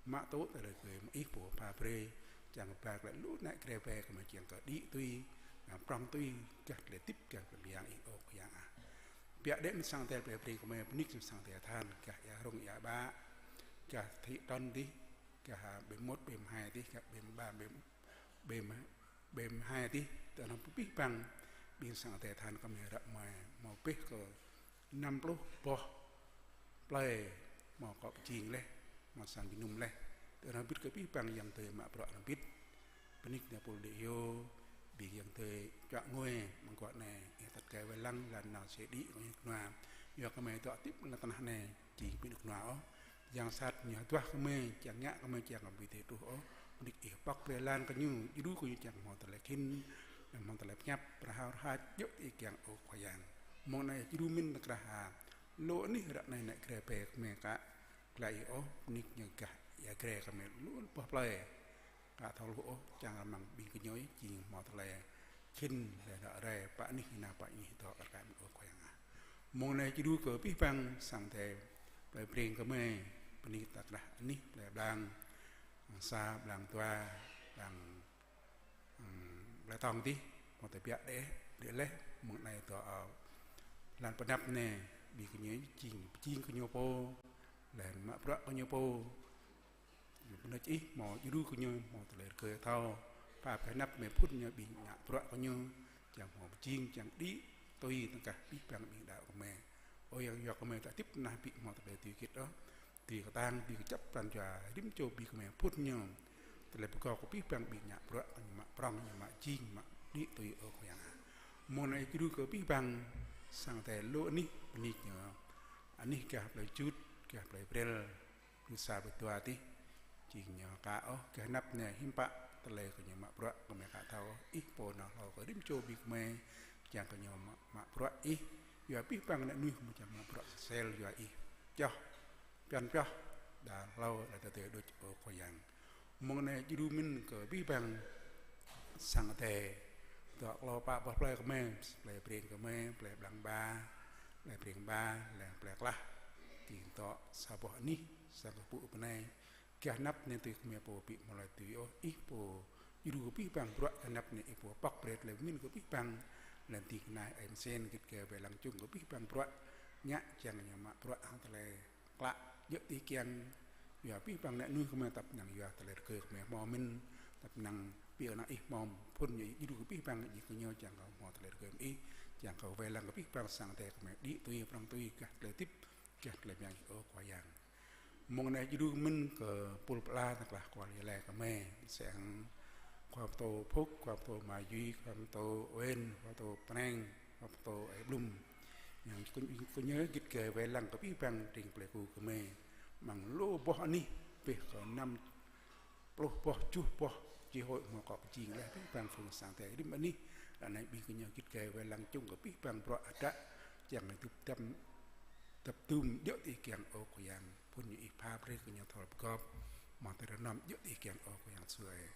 mă tŭ tơlơi rơgơi mơ̆ng ih pô pha brơi. Kiăng kơ ba glaĭ lu ană grê be gơmơi kiăng kơ đĭ tui, ngă prŏng tui, gah tơlơi hơdip gah tơlơi mơyang ih ơ Khua Yang ah. Biă đĕ mơ̆ng sang Ơi Adai brơi brơi gơmơi bơni kơ sang Ơi Adai tơhan, gah ia rông ia ƀă, gah thị trấn adih, gah ƀem mốt ƀem hai adih, gah ƀem ba ƀem, ƀem, ƀem hai adih, tơ anŭn abih bang ƀing sang Ơi Adai tơhan gơmơi ră mơi hmâo ƀĕ kơ năm pluh boh plơi hmâo akŏ pơjing laih, hmâo sang jơnum laih. Tơ anŭn hơbĭt kơ abih bang ayŏng adơi mă bruă anŭn hơbĭt. Bơni kơ pô đĭ hyu, ƀing ayŏng adơi čuă ngui, mơguah anai, ih tăt gai wai lăng, lăng nao sĭ đĭ, kơ ñu kơnua. Yua kơ gơmơi dŏ hơdip amăng lŏn tơnah anai, jing ƀing đôč kơnua ôh. Yang sat ñu hơduah gơmơi, kiăng ngă gơmơi, kiăng kơ ƀu dưi truh ôh. Bơni kơ ih pŏk brơi lan kơ ñu, djru kơ ñu kiăng hmâo tơlơi khĭn, hmâo tơlơi pơhiăp, rơhao rơhač, djơ̆ ih kiăng ơ Khua Yang. Mông anai djru mơ̆n tơkrah ha. Lu anih ră anai ană grê be gơmơi ka glaĭ ôh, bơni kơ ñu gah ia grê gơmơi lu boh plơi. Ka thâo hluh ôh, čang rơmang ƀing gơñu jing hmâo tơlơi khĭn, tơlơi ră ruai, pă anih nao pă anih dŏ kar kaĭ mơ̆n ơ Khua Yang ah. Mông anai djru kơ abih bang sang Ơi Adai brơi brơi gơmơi, bơni tơkrah anih plơi blang, blang sa, blang dua, blang, ưm, plơi Tŏng adih, hmâo tơbiă đĕ, đĕ laih, mơ̆ng anai dŏ, ơ, lŏn pơnăp anai, ƀing gơñu jing, pơjing gơñu pô, laih mă bruă gơñu pô, Pơnơč ih hmâo djru kơ ñu, hmâo tơlơi rơgơi thâo. Pha pơhiăp anăp mơ̆ng phŭn ñu ƀing ngă bruă kơ ñu, čang hmâo pơjing, čang đĭ tui tơngkah abih bang ƀing đaŏ kơ mơi. Ơ Yang, yua kơ mơi ta hơdip tơnah ƀu hmâo tơlơi tui git ôh, tui kơtang, tui kơjăp pran jua rĭm čô ƀing kơ mơi phŭn ñu. Tơlơi pơgop kơ abih bang ƀing ngă bruă, ñu mă prŏng, ñu mă jing, mă đĭ tui ơ Khua Yang. Mơ̆ng anai djru kơ abih bang sang Ơi Adai lu anih, bơni ñu. Anih gah plơi Jut, gah plơi Brel, Lu sa pơtua adih, jing ñu ka ôh, gah anăp anai hiư̆m pă tơlơi kơ ñu mă bruă kơ mơi ka thâo ôh, ih pô nao hlâo kơ rĭm čô ƀing kơ mơi, Kiăng kơ ñu mă, mă bruă Ih, yua abih bang ană mơnuih mơ̆ čang mă bruă sel yua Ih. Čoh, pian pioh, đa hlâo, đa tơdơi đôč, ơ Khua Yang. Mơ̆ng anai djru mĭn kơ abih bang sang Adai. Dŏ klâo pă boh plơi kơ mơi, plơi Breng kơ mơi, plơi Blang Ba, plơi Breng Ba, lĕ plơi Klah. Tĭng dŏ sa boh anih, sang kơ pŭ pơnai. Gah anăp anai tui kơ mơi pô ƀu hmâo tui ôh, Ih pô djru kơ abih bang bruă gah anăp anai, Ih pô pŏk brơi tơlơi mĭn kơ abih bang. Lĕ tĭng kơ anai ơi mơsĕn git gai wai lăng čung kơ abih bang bruă ngă kiăng ñu mă bruă hăng tơlơi klă djơ̆ tih kiăng. Yua abih bang ană mơnuih kơ mơi tăp năng yua tơlơi rơgơi kơ mơi hmâo mĭn, tăp năng ƀiă năng Ih hmâo phŭn ñu Ih djru kơ abih bang jing kơ ñu čang kơ hmâo tơlơi rơgơi mơ̆ng Ih, čang kơ wai lăng kơ abih bang sang Adai kơ mơi đĭ tui prŏng tui gah tơlơi hơdip, gah tơlơi mơyang Ih ơ Khua Yang. Mơ̆ng anai djru mĭn kơ pul pla tơklah kual yơh lĕ kơ mơi, sang khua pơtô Phúc, khua pơtô Maju, khua pơtô Uen, khua pơtô Pneng, khua pơtô Ơi Blum. Yang kơ, kơ ñu git gai wai lăng kơ abih bang tring plei ku kơ mơi. Mơ̆ng lu boh anih pih kơ năm pluh boh, tơjuh boh, chi hội hmâo akŏ pơjing lĕ abih bang phung sang Adai rĭm anih. Ră anai ƀing kơ ñu git gai wai lăng čung kơ abih bang bruă hơdră, kiăng tŭp tăm tơptum djơ̆ tih kiăng ơ Khua Yang, phŭn ñu Ih pha brơi kơ ñu thâo pơgop, mă tơlơi rơnŏm djơ̆ tih kiăng ơ Khua Yang Yêsu ơi.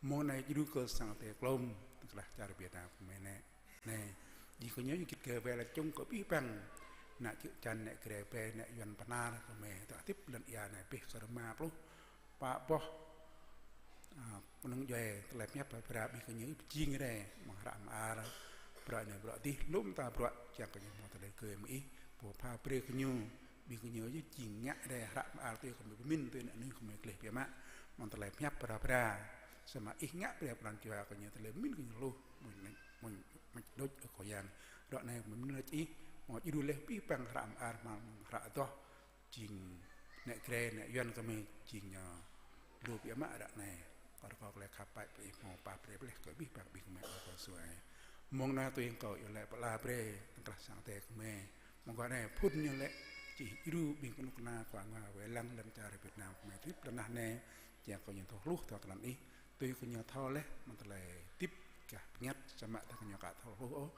Mơ̆ng anai djru kơ sang Adai klôm, tơklah čar Việt Nam kơ mơi anai. Anai, jing kơ ñu git gai wai lăng čung kơ abih bang, ană čư̆ čan, ană Jrai ƀe, ană Yuan pơnar kơ mơi, tơlơi hơdip lŏn ia anai pih kơ rơma pluh pă boh, a, mơnơ̆ng djuai, tơlơi pơhiăp pơpra ƀing kơ ñu pơjing rai, mơ̆ng hră mơar, bruă anai bruă adih, lŏm ta bruă, kiăng kơ ñu hmâo tơlơi rơgơi mơ̆ng Ih, pô pha brơi kơ ñu, ƀing kơ ñu yơh jing ngă rai hră mơar tui kơ mơi pơmĭn, tui ană mơnuih kơ mơi gleh biă mă, mơ̆ng tơlơi pơhiăp pơpra, samơ̆ Ih ngă brơi pran jua kơ ñu tơlơi pơmĭn kơ ñu hluh, mơ̆ng, mơ̆ng, mơ̆ng đôč ơ Khua Yang. Ră anai mơ̆ng anŭn Ih, mơ̆ djru laih abih bang hră mơar, mơ̆ng hră adoh, jing ană Jrai, ană Yuan kơ mơi jing ñu lu biă mă ră anai. Kâo rơkâo tơlơi khăp pap Ih hmâo pap brơi laih kơ abih bang ƀing kơ mơi ơ Khua Yang Yêsu ơi. Mơ̆ng anai tui kâo iâu laĭ pơala brơi tơklah sang Adai kơ mơi. Mơ̆ng anai phŭn ñu lĕ či djru ƀing kơnuk kơna khua ngă wai lăng lăm čar Việt Nam kơ mơi hơdip lŏn tơnah anai, kiăng kơ ñu thâo hluh thâo tơnăn Ih. Tui kơ ñu thâo laih mơ̆ng tơlơi hơdip gah pơngăt, samơ̆ tơdah kơ ñu aka thâo hluh ôh,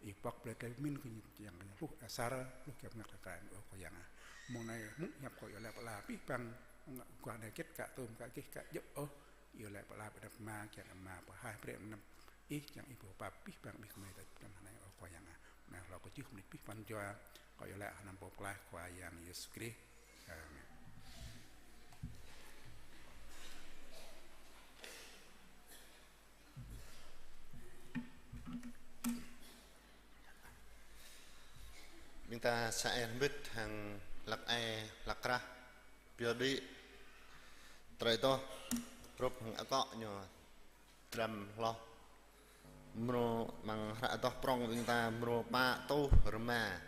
Ih pŏk brơi tơlơi pơmĭn kơ ñu kiăng kơ ñu hluh asar, hluh kiăng pơngăt kơ Krist ơ Khua Yang ah. Mơ̆ng anai hmư̆ hiăp kâo iâu laĭ pơala abih bang, mơ̆ng guah anai hơget ka tơm, ka gêh, ka djơ̆ ôh, iâu laĭ pơala ƀơi anăp Ama, kiăng Ama pơhaih brơi anăp Ih, kiăng Ih pơpap abih bang ƀing kơ mơi tơlơi pơtăn anai ơ Khua Yang ah. Anai hlâo kơ jưh mơnit abih bang jua, kâo iâu laĭ hơnăm pô pơklaih Khua Yang Yêsu Krist. Amen. Ƀing ta sa ai hơmĭt hăng hlăk ai hlăk krah, pioh đĭ, trơi toh, hrup hăng akŏ ñu dram hloh. Mrô amăng hră adoh prŏng ƀing ta mrô pă tuh rơma.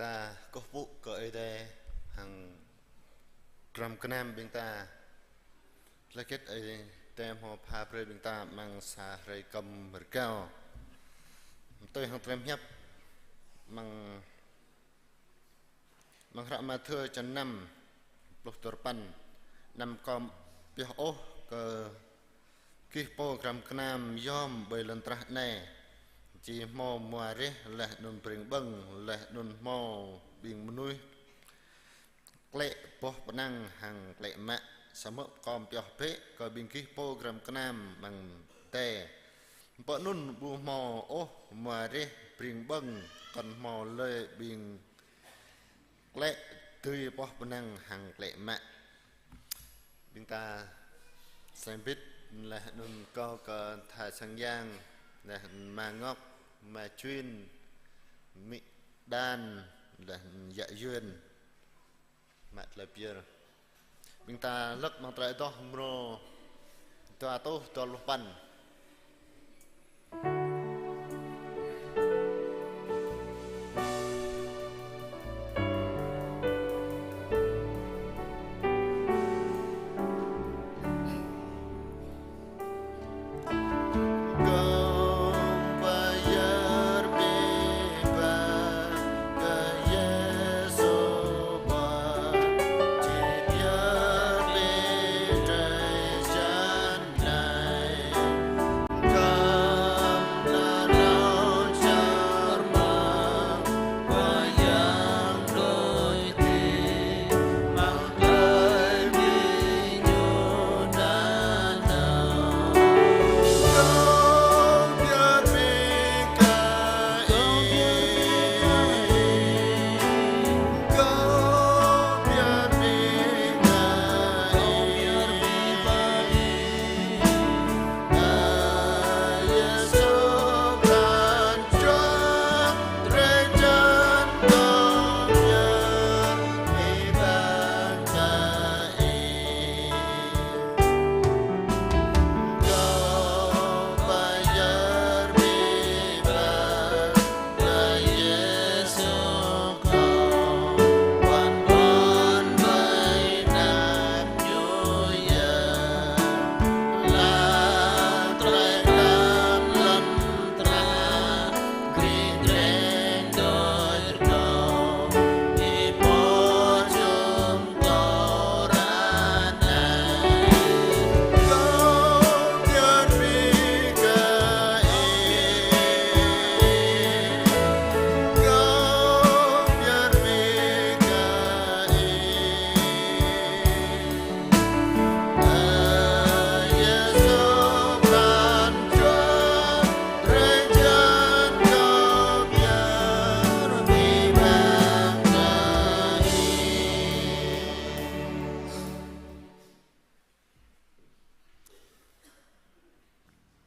Ta kơkuh pơpŭ kơ Ơi Adai hăng dram gơnam ƀing ta. Laih hơget Ơi Adai hmâo pha brơi ƀing ta amăng sa hrơi kơm rơgao. Tui hăng tơlơi pơhiăp amăng, amăng hră Mathiơ črăn năm, pluh duapăn: Anăm kơ pioh ôh kơ gih pô dram gơnam yom ƀơi lŏn tơnah anai, či hmâo mua reh laih anŭn bring ƀơ̆ng, laih anŭn hmâo ƀing mơnuih klĕ boh pơnăng hăng klĕ mă. Samơ̆ kơ pioh bĕ kơ ƀing gih pô dram gơnam amăng adai, pơ anŭn ƀu hmâo ôh mua reh bring ƀơ̆ng, kŏn hmâo lơi ƀing klĕ dưi boh pơnăng hăng klĕ mă. Ƀing ta sơmbĭt laih anŭn kâo kơ tha sang yang, laih anŭn ama Ngọc, ama Chuyên, amĭ Đan, laih anŭn yă Yuan, mă tơlơi pơyơr. Ƀing ta lăk amăng tơlơi adoh mrô dua rơtuh dua pluh păn.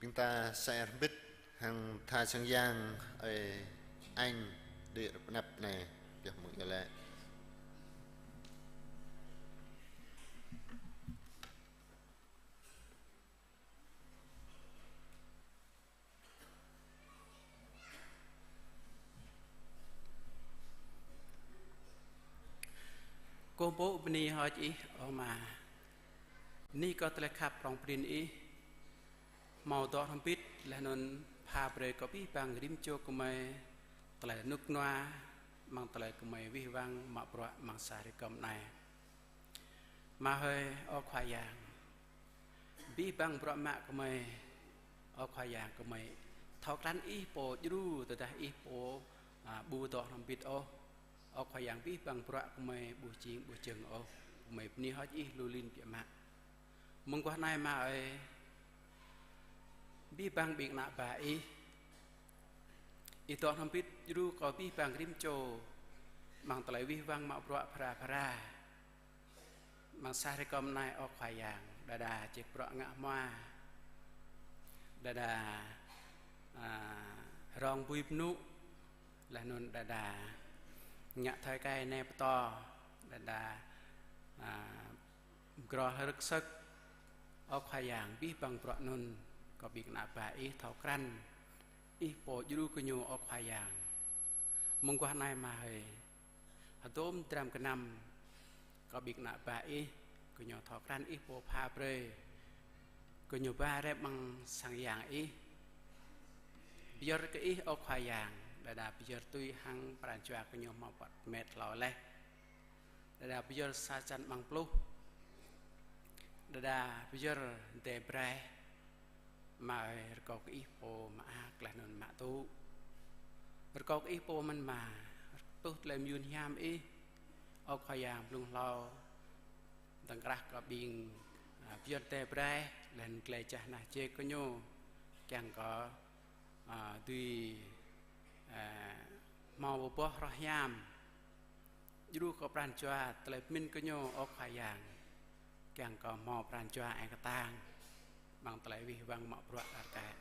Ƀing ta sĕ rơmbit hăng tha sang yang Ơi Anh đĭ rơnăp anai, pioh mơ̆ng iâu laĭ. Kơkuh pơpŭ bơni hơơč Ih, ơ Ama. Bơni kơ tơlơi khăp prŏng prin Ih, hmâo dŏ hrŏm hơbĭt laih anŭn pha brơi kơ abih bang rĭm čô gơmơi tơlơi rơnŭk rơnua amăng tơlơi gơmơi wih wăng mă bruă amăng sa hrơi kơm anai. Ama hơi, ơ Khua Yang, abih bang bruă mă gơmơi, ơ Khua Yang, gơmơi thâo krăn Ih pô djru tơdah Ih pô, a, ƀu dŏ hrŏm hơbĭt ôh. Ơ Khua Yang, abih bang bruă gơmơi ƀu jing ƀu jơ̆ng ôh. Gơmơi bơni hơơč Ih lu lin biă mă. Mơguah anai Ama ơi, abih bang ƀing ană bă Ih, Ih dŏ hrŏm hơbĭt djru kơ abih bang rĭm čô amăng tơlơi wih wăng mă bruă phara phara. Amăng sa hrơi kơm anai, ơ Khua Yang, đơđa čih bruă ngă hmua, đơđa, a, rong bui bơnŭ, laih anŭn đơđa ngă thơi kai ne pơtô, đơđa, a, groh rơ̆k sơ̆k. Ơ Khua Yang, abih bang bruă anŭn kơ ƀing ană bă Ih thâo krăn Ih pô djru kơ ñu, ơ Khua Yang. Mơguah anai Ama hơi, Dôm dram gơnam kơ ƀing ană bă Ih, gơñu thâo krăn Ih pô pha brơi. Gơñu ba rai amăng sang yang Ih. Pơyơr kơ Ih, ơ Khua Yang, đơđa pơyơr tui hăng pran jua gơñu hmâo pơmĕt hlâo laih. Đơđa pơyơr sa črăn amăng pluh. Đơđa pơyơr dêh braih. Ama ơi, rơkâo kơ Ih pô mơak laih anŭn mă tŭ. Rơkâo kơ Ih pô mơ̆n Ama, tuh tơlơi mơyun hiam Ih, ơ Khua Yang, blung hlâo, dơ̆ng krah kơ ƀing, a, pơyơr dêh braih, laih anŭn glai jah nah jĕ gơñu, kiăng kơ, a, dưi, a, hmâo boh hroh hiam. Djru kơ pran jua tơlơi pơmĭn gơñu, ơ Khua Yang, kiăng kơ hmâo pran jua eng kơtang, amăng tơlơi wih wăng mă bruă kar kaĭ.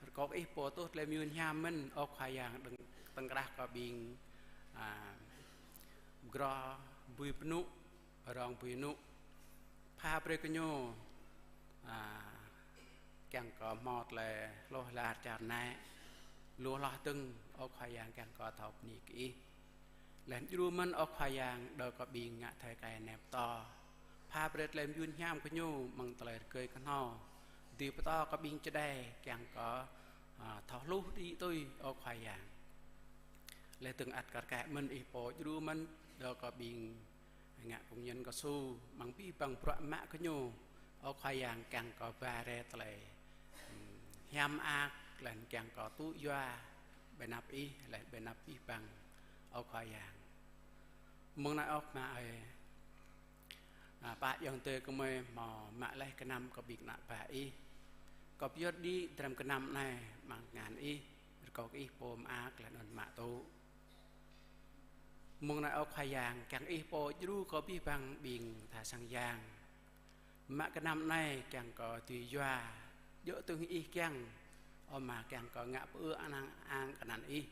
Rơkâo kơ Ih pô tuh tơlơi mơyun hiam mơ̆n, ơ Khua Yang, dơ̆ng, dơ̆ng krah kơ ƀing, a, grô bui pơnŭ, rong bui pơnŭ. Pha brơi gơñu, a, kiăng kơ hmâo tơlơi hloh lar čar anai, lu hloh dơ̆ng, ơ Khua Yang, kiăng kơ thâo bơni kơ Ih. Laih anŭn djru mơ̆n, ơ Khua Yang, đơ kơ ƀing ngă thơi kai anai pơtô. Pha brơi tơlơi mơyun hiam gơñu amăng tơlơi rơgơi kơhnâo, dưi pơtô kơ ƀing čơđai, kiăng kơ, a, thâo hluh đĭ tui, ơ Khua Yang. Laih dơ̆ng ăt kar kaĭ mơ̆n Ih pô djru mơ̆n, đơ kơ ƀing ngă công nhân cao su, amăng abih bang bruă mă gơñu, ơ Khua Yang, kiăng kơ ba rai tơlơi, ừm, hiam mơak, laih anŭn kiăng kơ tŭ yua ƀơi anăp Ih, laih ƀơi anăp abih bang, ơ Khua Yang. Mơ̆ng anai ơ Ama ơi, a, pă ayŏng adơi gơmơi hmâo mă laih gơnam kơ ƀing ană bă Ih. Kâo pơyơr đĭ dram gơnam anai amăng tơngan Ih, rơkâo kơ Ih pô mơak laih anŭn mă tŭ. Mơ̆ng anai ơ Khua Yang, kiăng Ih pô djru kơ abih bang ƀing tha sang yang mă gơnam anai, kiăng kơ dưi yua djơ̆ tơ̆ng Ih kiăng, ơ Ama, kiăng kơ ngă pơư anăn ang kơ anăn Ih.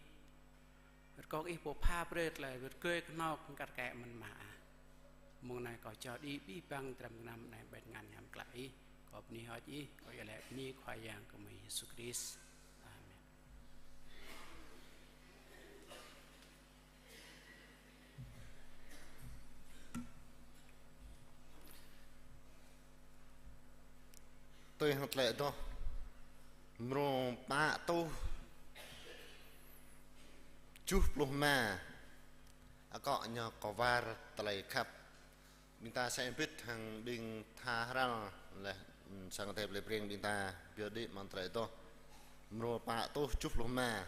Rơkâo kơ Ih pô pha brơi tơlơi rơgơi kơhnâo kar kaĭ mơ̆n Ama ah. Mơ̆ng anai kâo čơđi abih bang dram gơnam anai ƀơi tơngan hiam klă Ih. Kâo bơni hơơč Ih, kâo iâu laĭ bơni Khua Yang gơmơi Yêsu Krist. Amen. Tui hăng tơlơi adoh mrô pă rơtuh tơjuh pluh rơma, akŏ ñu kơwar tơlơi khăp. Ƀing ta sĕ bĭt hăng ƀing tha hrăl laih, ừm, sang Ơi Adai plei Breng ƀing ta pơyơr đĭ amăng tơlơi adoh mrô pă rơtuh tơjuh pluh rơma.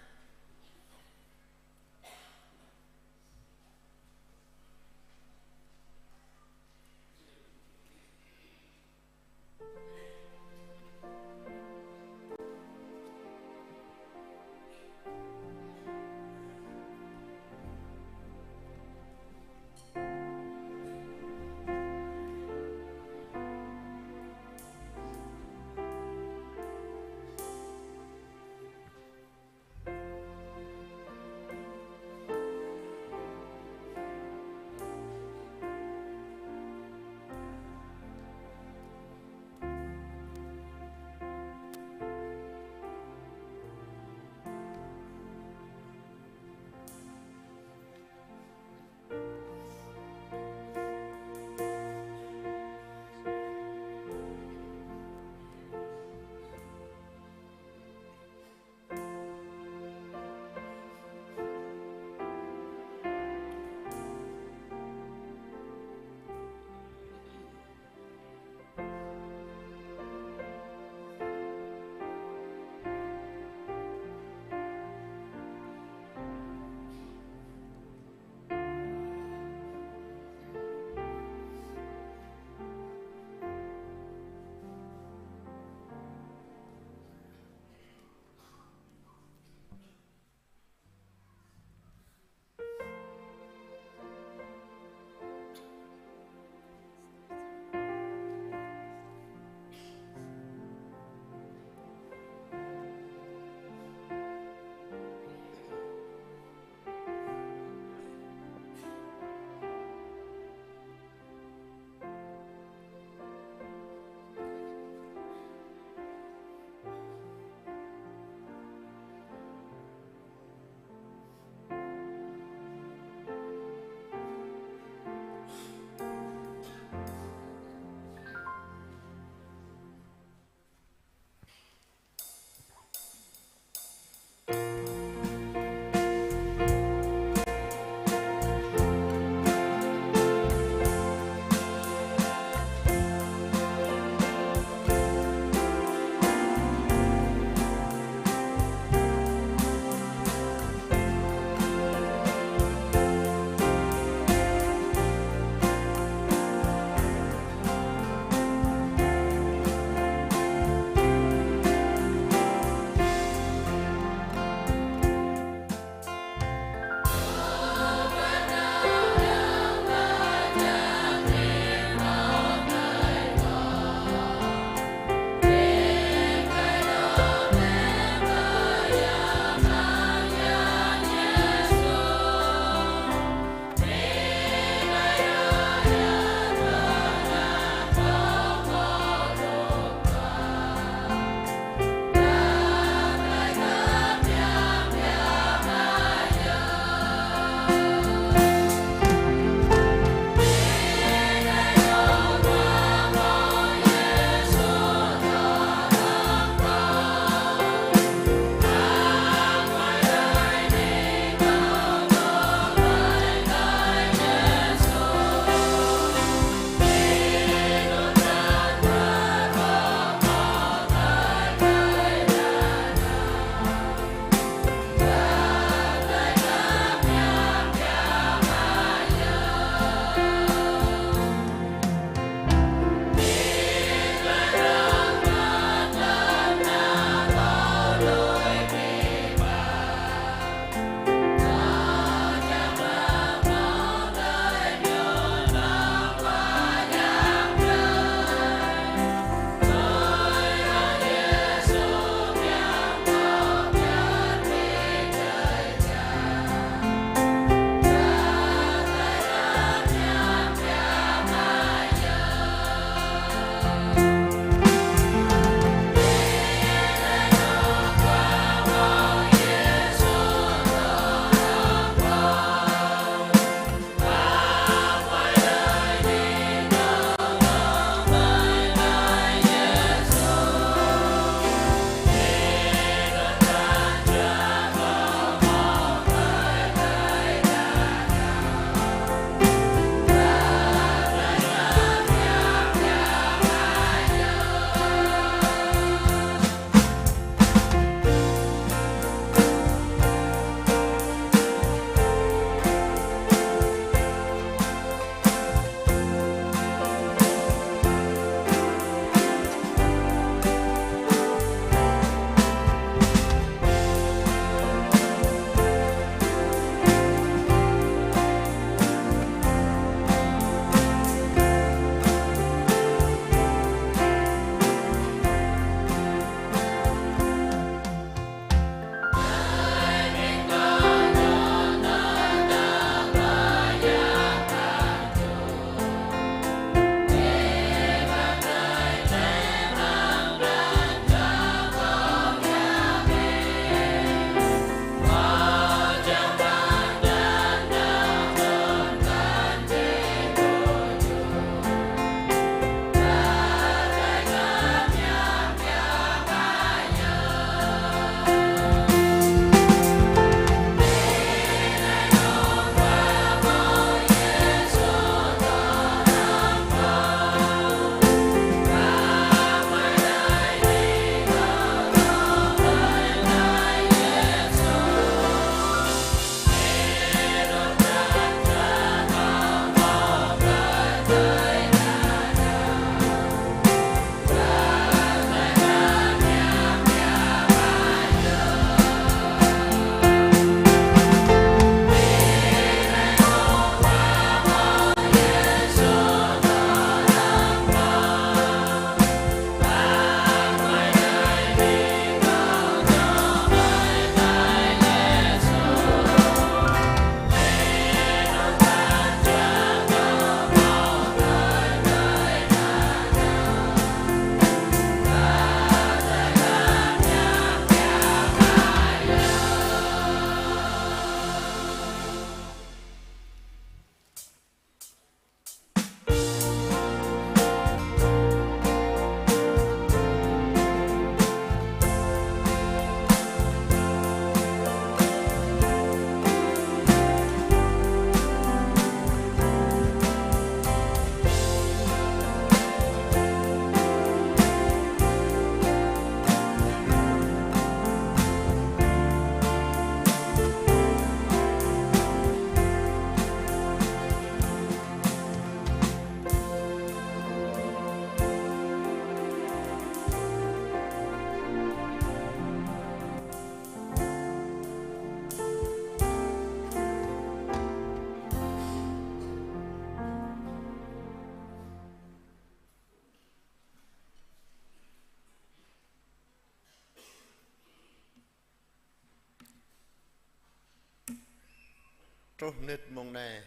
Truh mơnit mông anai,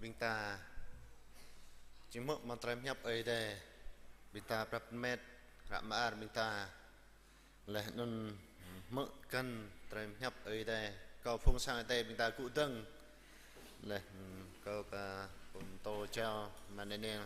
ƀing ta či hmư̆ mơ̆ng tơlơi pơhiăp Ơi Adai, ƀing ta prăp met hră mơar ƀing ta, laih anŭn hmư̆ kăn tơlơi pơhiăp Ơi Adai. Kâo phung sang Ơi Adai ƀing ta gŭ dơ̆ng, laih kâo pơtô jao mơ̆ng anai.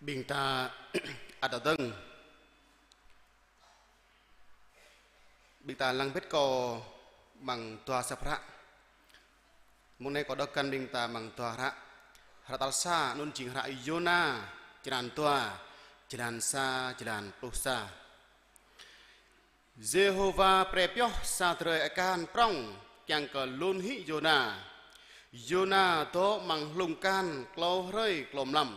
Ƀing ta ăt dơ̆ng. Ƀing ta lăng bĕt kâo mơ̆ng dua sơ̆p hră. Mông anai kâo đŏk kăn ƀing ta mơ̆ng dua hră. Hră tal sa anŭn jing hră Yôna, črăn dua, jơlan sa, jơlan pluh sa. Yêhôwa pre pioh sa drơi akan prŏng kiăng kơ lun hĭ Yôna. Yôna dŏ amăng hlung akan klâo hrơi klâo mlam.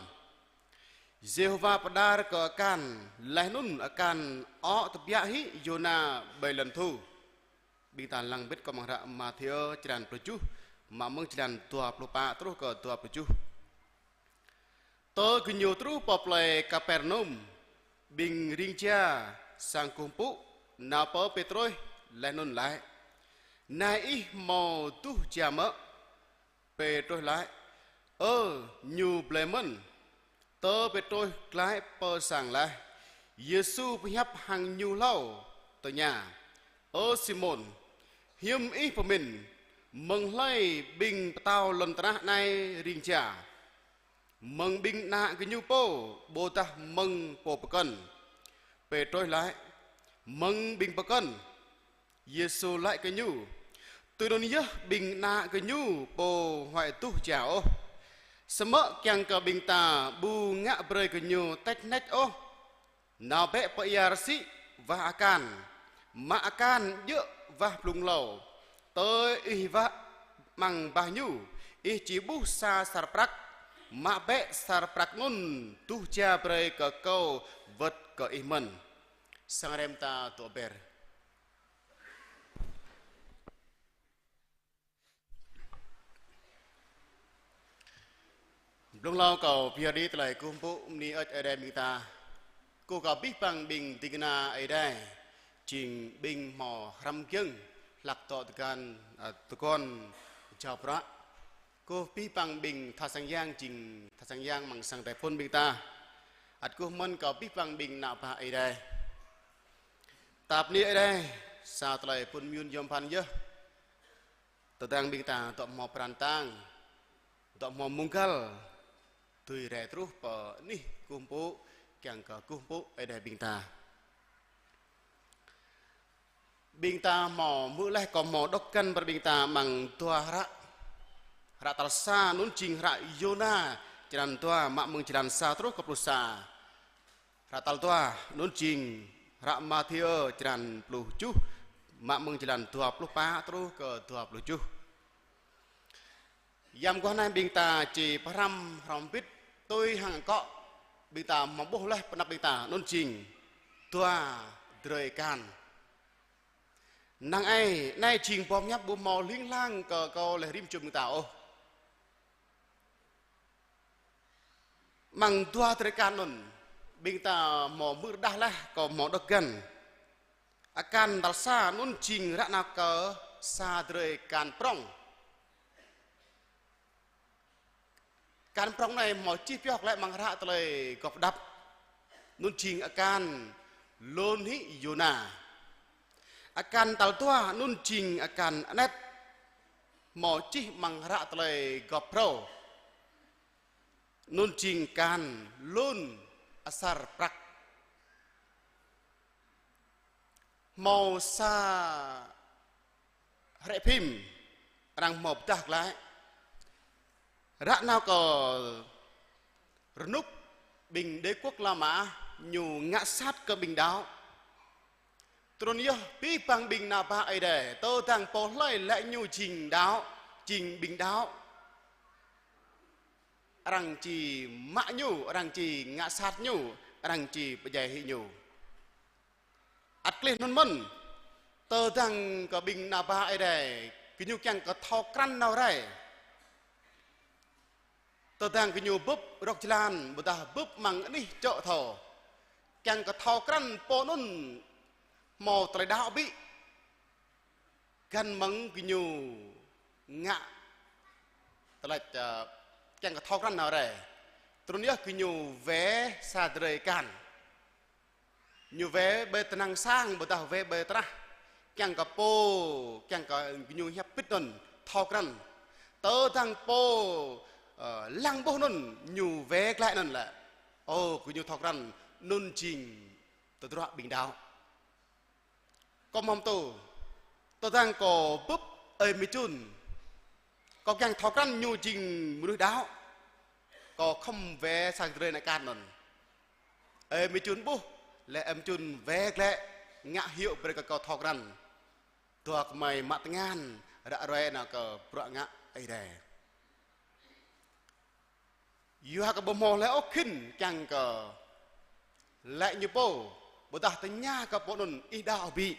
Yêhôwa pơđar kơ akan, laih anŭn akan ŏk tơbiă hĭ Yôna ƀơi lŏn thu. Ƀing ta lăng bĕt kâo mơ̆ng hră Mathiơ črăn pluh tơjuh, mă mơ̆ng jơlan dua pluh pă truh kơ dua pluh tơjuh. Tơ gơñu truh pơ plơi Kapernum, ƀing ring jia sang kơkuh pơpŭ nao pơ Pêtrôs laih anŭn laĭ: Nai ih hmâo duh jia mơ̆? Pêtrôs laĭ: Ơ, ñu blơi mơ̆n. Tơ Pêtrôs glaĭ pơ sang laih, Yêsu pơhiăp hăng ñu hlâo, tơña: Ơ Simôn, hiư̆m ih pơmĭn mơ̆ng hlơi ƀing pơtao lŏn tơnah anai ring jia? Mơ̆ng ƀing ană gơñu pô, ƀôdah mơ̆ng pô pơkŏn? Pêtrôs laĭ: Mơ̆ng ƀing pơkŏn. Yêsu laĭ kơ ñu: Tui anŭn yơh ƀing ană gơñu pô huăi duh jia ôh. Samơ̆ kiăng kơ ƀing ta ƀu ngă brơi gơñu tĕč hnĕč ôh, nao bĕ pơ ia rơsĭ wah akan, mă akan djơ̆ wah blung hlâo. Tơ ih wah amăng bah ñu, ih či ƀuh sa asar prăk, mă bĕ asar prăk anŭn duh jia brơi kơ kâo wơ̆t kơ ih mơ̆n. Sang rem ta tŏ ber. Blung hlâo kâo pơyơr đĭ tơlơi kơkuh pơpŭ bơni hơơč Ơi Adai ƀing ta. Kơkuh kơ abih bang ƀing ding kơna Ơi Adai, jing ƀing hmâo hrăm giŏng hlăk dŏ tơgan, ơ, tơguan jao prăk. Kơkuh abih bang ƀing tha sang yang, jing tha sang yang amăng sang Ơi Adai phŭn ƀing ta. Ăt kơkuh mơ̆n kơ abih bang ƀing ană bă Ơi Adai. Ta bơni Ơi Adai, sa tơlơi pŭn mơyun yom pơphan yơh. Tơdang ƀing ta dŏ hmâo pran tang, dŏ hmâo mông găl, dưi rai truh pơ anih kơkuh pơpŭ, kiăng kơ kơkuh pơpŭ Ơi Adai ƀing ta. Ƀing ta hmâo hmư̆ laih, kâo hmâo đŏk kăn brơi ƀing ta amăng dua hră. Hră tal sa anŭn jing hră Yôna, črăn dua, mă mơ̆ng jơlan sa truh kơ pluh sa. Hră tal dua anŭn jing hră Mathiơ črăn pluh tơjuh, mă mơ̆ng jơlan dua pluh pă truh kơ dua pluh tơjuh. Yam guah anai ƀing ta či pơhrăm hrŏm hơbĭt tui hăng akŏ ƀing ta hmâo ƀuh laih pơ anăp ƀing ta anŭn jing dua drơi akan. Năng ai anai jing boh pơhiăp ƀu hmâo hling hlang kơ kâo laih rĭm čô ƀing ta ôh. Amăng dua drơi akan anŭn, ƀing ta hmâo hmư̆ rơđah laih, kâo hmâo đŏk găn. Akan tal sa anŭn jing ră nao kơ sa drơi akan prŏng. Akan prŏng anai hmâo čih pioh glaĭ amăng hră tơlơi gop đăp. Anŭn jing akan lon hĭ Yôna. Akan tal dua anŭn jing akan anet, hmâo čih amăng hră tơlơi gop phrâo. Anŭn jing akan lon asar prăk. Hmâo sa hrĕ phim arăng hmâo pơdah glaĭ. Ră nao kơ rơnŭk ƀing đế quốc La Mã ñu ngă sat kơ ƀing đaŏ. Tui anŭn yơh abih bang ƀing ană bă Ơi Adai, tơdang pô hlơi laĭ ñu jing đaŏ, jing ƀing đaŏ, arăng či mă ñu, arăng či ngă sat ñu, arăng či pơdjai hĭ ñu. Ăt klih anŭn mơ̆n. Tơdang kơ ƀing ană bă Ơi Adai, gơñu kiăng kơ thâo krăn nao rai. Tơdang gơñu bưp rŏk jơlan, ƀôdah bưp amăng anih čŏk thâo. Kiăng kơ thâo krăn pô anŭn hmâo tơlơi đaŏ ƀĭ. Găn mơ̆ng gơñu ngă tơlơi, ơ, kiăng kơ thâo krăn nao rai. Trŭn yơh gơñu wai sa drơi akan. Ñu wai ƀơi tơnăng sang, ƀôdah wai ƀơi tơnah. Kiăng kơ pô, kiăng kơ gơñu hiăp pĭt anŭn, thâo krăn. Tơdang pô, ơ, lăng ƀuh anŭn, ñu wai glaĭ anŭn lĕ. Ơ, gơñu thâo krăn, anŭn jing tơdruă ƀing đaŏ. Kâo mơ̆ng tơ, tơdang kâo bưp ơi mơčun. Kâo kiăng thâo krăn ñu jing mơnuih đaŏ. Kâo khŏm wai sa drơi ană akan anŭn. Ơi mơčun ƀuh, lĕ ơi mơčun wai glaĭ ngă hyu brơi kơ kâo thâo krăn. Dua kơmơi mă tơngan, ră ruai nao kơ bruă ngă Ơi Adai. Yua kơ ƀu hmâo hlơi ôh khĭn kiăng kơ laĭ ñu pô, ƀôdah tơña kơ pô anŭn ih đaŏ ƀĭ.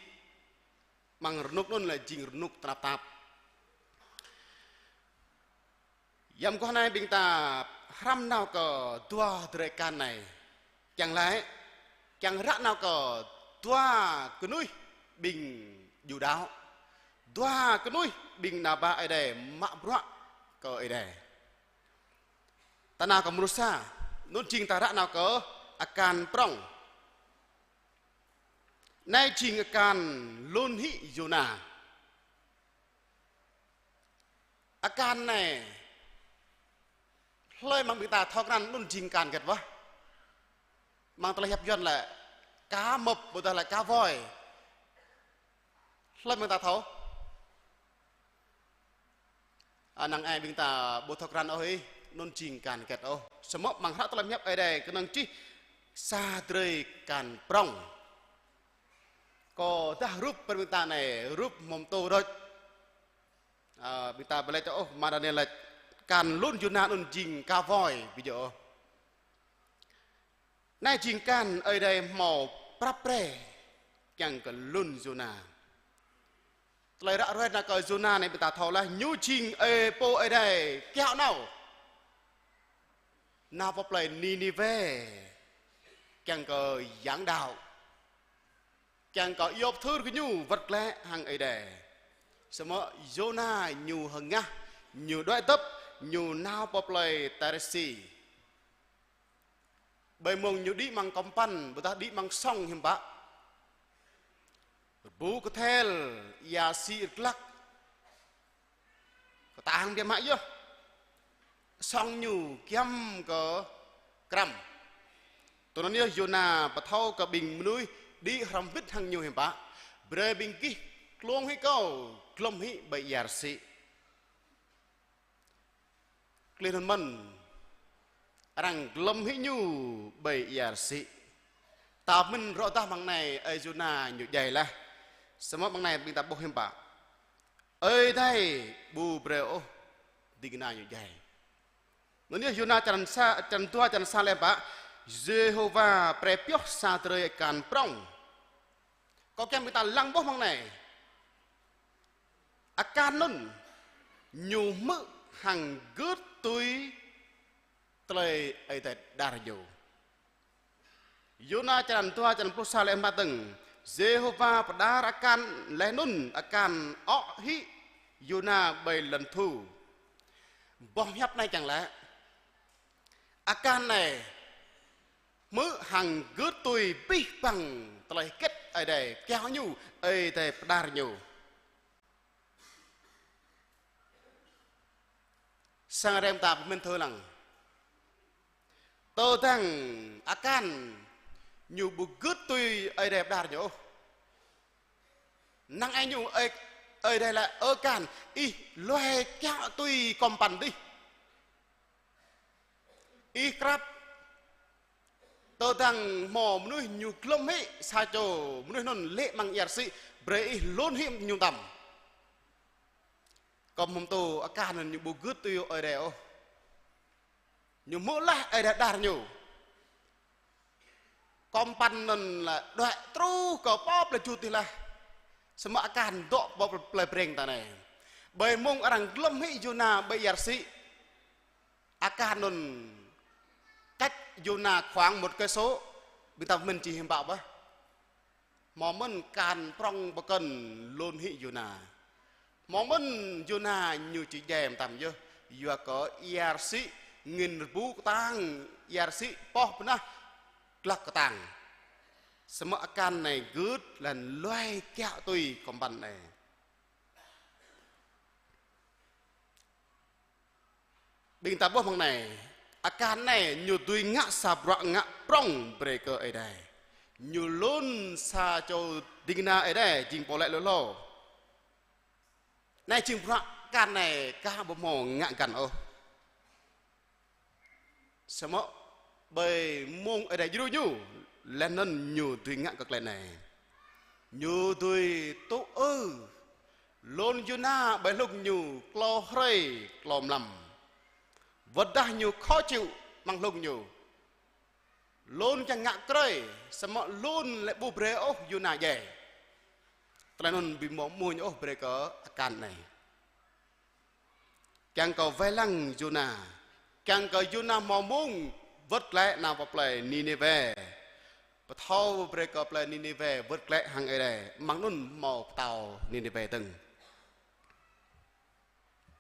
Amăng rơnŭk anŭn lĕ jing rơnŭk tơnap tap. Yăm guah anai ƀing ta hrăm nao kơ dua drơi akan anai. Kiăng laĭ, kiăng ră nao kơ dua kơnuih ƀing djru đaŏ. Dua kơnuih ƀing ană bă Ơi Adai mă bruă kơ Ơi Adai. Ta nao kơ mrô sa, anŭn jing ta ră nao kơ akan prŏng. Anai jing akan lun hĭ Yôna. Akan anai, hlơi amăng ƀing ta thâo krăn anŭn jing akan hơget wơ̆t? Amăng tơlơi hiăp Yuan lĕ cá mập, ƀôdah lĕ cá voi. Hlơi amăng ta thâo? Ơ, năng ai ƀing ta ƀu thâo krăn ôh ih, anŭn jing akan hơget ôh. Samơ̆ amăng hră tơlơi hiăp Ơi Adai kơnơ̆ng čih sa drơi akan prŏng. Kâo dah rup brơi ƀing ta anai, rup mơ̆ng tơ rơ̆t. Ơ, ƀing ta ƀu laĭ ôh, mơ̆ng Daniel laĭ akan lun Yôna anŭn jing cá voi, ƀu djơ̆ ôh. Anai jing akan Ơi Adai hmâo prăp pre kiăng kơ lun Yôna. Tơlơi ră ruai nao kơ Yôna anai ƀing ta thâo laih, ñu jing ơi pô Ơi Adai kiaŏ nao. Nao pơ plơi Ninive kiăng kơ giảng đạo. Kiăng kơ iâu pơthưr kơ ñu wơ̆t glaĭ hăng Ơi Adai. Samơ̆ Yôna ñu hơngah, ñu đuaĭ dŏp, ñu nao pơ plơi Tarsi. Ƀơi mông ñu đĭ amăng kơmpăn, ƀôdah đĭ amăng sŏng hiư̆m pă. Rơbŭ kơthel, ia rơsĭ rơglăk. Kơtang biă mă yơh. Sŏng ñu giăm kơ krăm. Tui anŭn yơh Yôna pơthâo kơ ƀing mơnuih đĭ hrŏm hơbĭt hăng ñu hiư̆m pă. Brơi ƀing gih glông hĭ kâo, glŏm hĭ ƀơi ia rơsĭ. Klih anŭn mơ̆n, arăng glŏm hĭ ñu ƀơi ia rơsĭ. Ta pơmĭn rŏ dah amăng anai, ơi Yôna ñu djai laih. Samơ̆ amăng anai ƀing ta ƀuh hiư̆m pă. Ơi Adai ƀu brơi ôh ding kơna ñu djai. Anŭn yơh Yôna črăn sa, črăn dua, črăn sa laĭ hiư̆m pă. Yêhôwa pre pioh sa drơi akan prŏng. Kâo kiăng ƀing ta lăng ƀuh amăng anai. Akan anŭn ñu hmư̆ hăng gưt tui tơlơi Ơi Adai pơđar ñu. Yôna črăn dua, črăn pluh sa laĭ hiư̆m pă dơ̆ng. Yêhôwa pơđar akan laih anŭn akan ŏk hĭ Yôna ƀơi lŏn thu. Boh hiăp anai kiăng laĭ. Akan anai hmư̆ hăng gưt tui abih bang tơlơi hơget Ơi Adai kiaŏ ñu, Ơi Adai pơđar ñu. Sang rem ta pơmĭn thâo lăng. Tơdang akan ñu ƀu gưt tui Ơi Adai pơđar ñu ôh. Năng ai ñu Ơi, Ơi Adai laĭ ơ akan, ih lui kiaŏ tui kơmpăn dih. Ih krăp. Tơdang hmâo mơnuih ñu glŏm hĭ sa čô mơnuih anŭn lê̆ amăng ia rơsĭ, brơi ih lun hĭ ñu tăm. Kơm hmâo tơ akan anŭn ñu ƀu gưt tui Ơi Adai ôh. Ñu hmư̆ laih Ơi Adai pơđar ñu. Kơmpăn anŭn lĕ đuaĭ truh kơ pơ plơi Jut dih laih. Samơ̆ akan dŏ pơ plơi Breng ta anai. Ƀơi mông arăng glŏm hĭ Yôna ƀơi ia rơsĭ. Akan anŭn cách Yôna khoảng một cây số, ƀing ta pơmĭn či hiư̆m pă ƀơh. Hmâo mơ̆n akan prŏng pơkŏn lŏn hĭ Yôna. Hmâo mơ̆n Yôna ñu či djai mơtam yơh, yua kơ ia rơsĭ angĭn rơbŭ kơtang, ia rơsĭ poh pơnah glăk kơtang. Samơ̆ akan anai gưt laih anŭn luai kiaŏ tui kơmpăn anai. Ƀing ta ƀuh mơ̆ng anai, akan anai ñu dưi ngă sa bruă ngă prŏng brơi kơ Ơi Adai. Ñu lŏn sa čô ding kơna Ơi Adai jing pô laĭ lui hlâo. Anai jing bruă akan anai kah ƀu hmâo ngă găn ôh. Samơ̆ ƀơi mông Ơi Adai djru ñu, laih anŭn ñu dưi ngă kơ tơlơi anai. Ñu dưi tŭ ư lŏn Yôna ƀơi hlung ñu klâo hrơi klâo mlam. Wơ̆t dah ñu khó chịu amăng hlung ñu. Lŏn kiăng ngă krơi, samơ̆ lŏn lĕ ƀu brơi ôh Yôna djai. Tơlơi anŭn ƀu hmâo mơñum ôh brơi kơ akan anai. Kiăng kơ wai lăng Yôna. Kiăng kơ Yôna hmâo mông wơ̆t glaĭ nao pơ plơi Ninêwê. Pơthâo brơi kơ plơi Ninêwê wơ̆t glaĭ hăng Ơi Adai. Amăng anŭn hmâo pơtao Ninêwê dơ̆ng.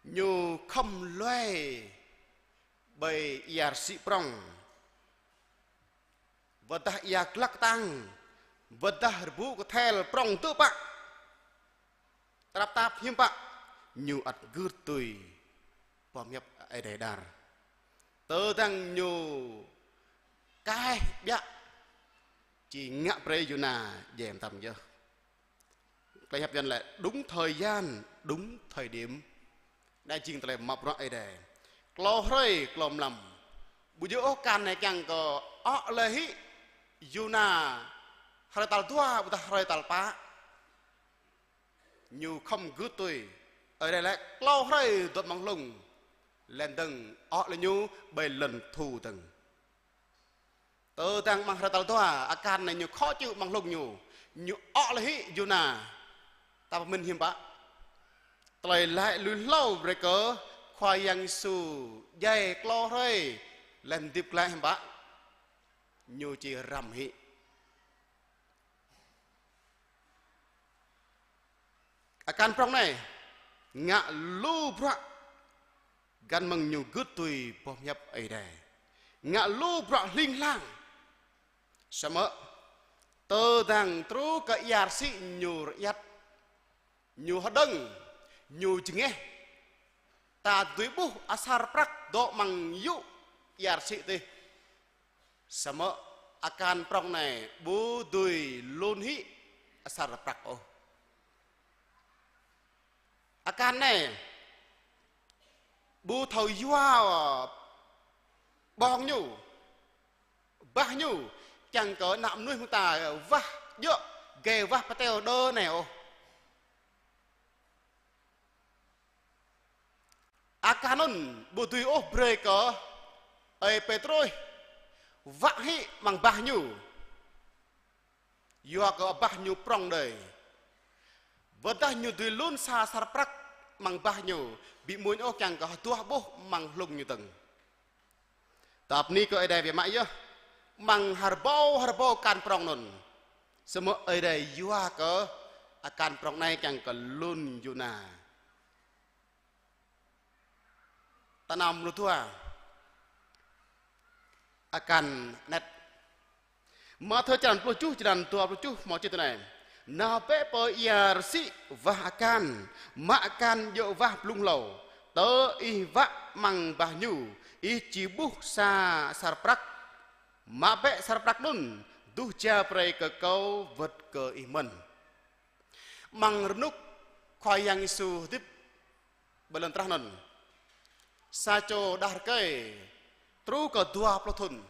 Ñu khŏm luai ƀơi ia rơsĭ prŏng. Wơ̆t dah ia glăk kơtang, wơ̆t dah rơbŭ kơthel prŏng tơpă. Tơnap tap hiư̆m pă, ñu ăt gưt tui boh pơhiăp Ơi Adai đar. Tơdang ñu kaih ƀiă či ngă brơi Yôna djai mơtam yơh. Tơlơi hiăp Yuan lĕ đúng thời gian, đúng thời điểm. Anai jing tơlơi mă bruă Ơi Adai. Klâo hrơi, klâo mlam. Ƀu djơ̆ ôh akan anai kiăng kơ ŏk lĕ hĭ Yôna hrơi tal dua, ƀôdah hrơi tal pă. Ñu khŏm gưt tui. Ơi Adai lĕ klâo hrơi dŏ amăng hlung. Laih dơ̆ng ŏk lĕ ñu ƀơi lŏn thu dơ̆ng. Tơdang amăng hrơi tal dua, akan anai ñu khó chịu amăng hlung ñu. Ñu ŏk lĕ hĭ Yôna. Ta pơmĭn hiư̆m pă. Tơlơi laĭ lui hlâo brơi kơ Khua Yang Yêsu djai klâo hrơi laih hơdip glaĭ hiư̆m pă. Ñu či răm hĭ. Akan prŏng anai, ngă lu bruă găn mơ̆ng ñu gưt tui boh pơhiăp Ơi Adai. Ngă lu bruă hling hlang. Samơ̆, tơdang truh kơ ia rơsĭ ñu rơiăt, ñu hơđơ̆ng, ñu jơngeh. Ta dưi ƀuh asar prăk dŏ amăng yŭ ia rơsĭ tih. Samơ̆ akan prŏng anai ƀu dưi lŏn hĭ asar prăk ôh. Akan anai ƀu thâo yua ƀơ̆ng ñu, bah ñu, kiăng kơ ană mơnuih mơta wah djơ̆, gơ̆ wah pơteo đơ anai ôh. Akan anŭn ƀu dưi ôh brơi kơ ơi Pêtrôs wă hĭ amăng bah ñu. Yua kơ bah ñu prŏng đơi. Wơ̆t dah ñu dưi lŏn sa asar prăk amăng bah ñu, ƀu mơñum ôh kiăng kơ hơduah ƀuh amăng hlung ñu dơ̆ng. Tơdah bơni kơ Ơi Adai biă mă yơh, amăng hơrbâo hơrbâo akan prŏng anŭn. Samơ̆ Ơi Adai yua kơ akan prŏng anai kiăng kơ lŏn Yôna. Ta nao mơ̆ng lu dua. Akan anet. Mathiơ črăn pluh tơjuh, črăn dua pluh tơjuh, hmâo čih tui anai: Nao bĕ pơ ia rơsĭ wah akan, mă akan djơ̆ wah blung hlâo, tơ ih wă amăng bah ñu, ih či ƀuh sa asar prăk. Mă bĕ asar prăk anŭn, duh jao brơi kơ kâo wơ̆t kơ ih mơ̆n. Amăng rơnŭk Khua Yang Yêsu hơdip ƀơi lŏn tơnah anŭn. Sa čô đah rơkơi truh kơ dua pluh thŭn.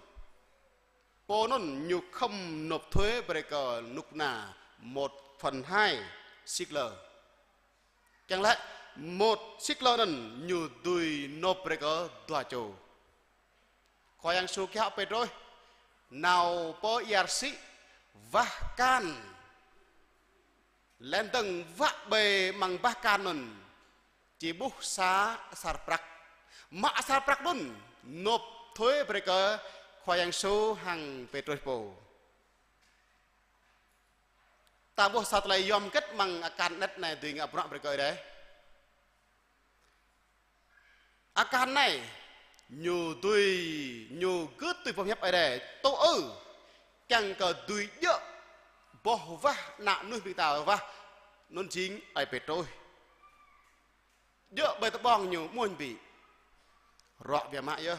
Pô anŭn ñu khŏm nộp thuế brơi kơ rơnŭk kơna một phần hai sik lơ. Kiăng laĭ một sik lơ anŭn ñu dưi nộp brơi kơ dua čô. Khua Yang Yêsu kiăng hăng Pêtrôs nao pơ ia rơsĭ wah akan. Laih dơ̆ng wă ƀơi amăng bah akan anŭn, či ƀuh sa asar prăk. Mă asar prăk anŭn nộp thuế brơi kơ Khua Yang Yêsu hăng Pêtrôs pô. Ta ƀuh sa tơlơi yom hơget amăng akan anet anai dưi ngă bruă brơi kơ Ơi Adai. Akan anai, ñu dưi, ñu gưt tui boh hiăp Ơi Adai, tŭ ư, kiăng kơ dưi djơ̆ boh wah ană mơnuih ƀing ta wah, anŭn jing Ơi Pêtrôs. Djơ̆ ƀơi tơƀong ñu mơ̆n ƀĭ. Rŏ biă mă yơh.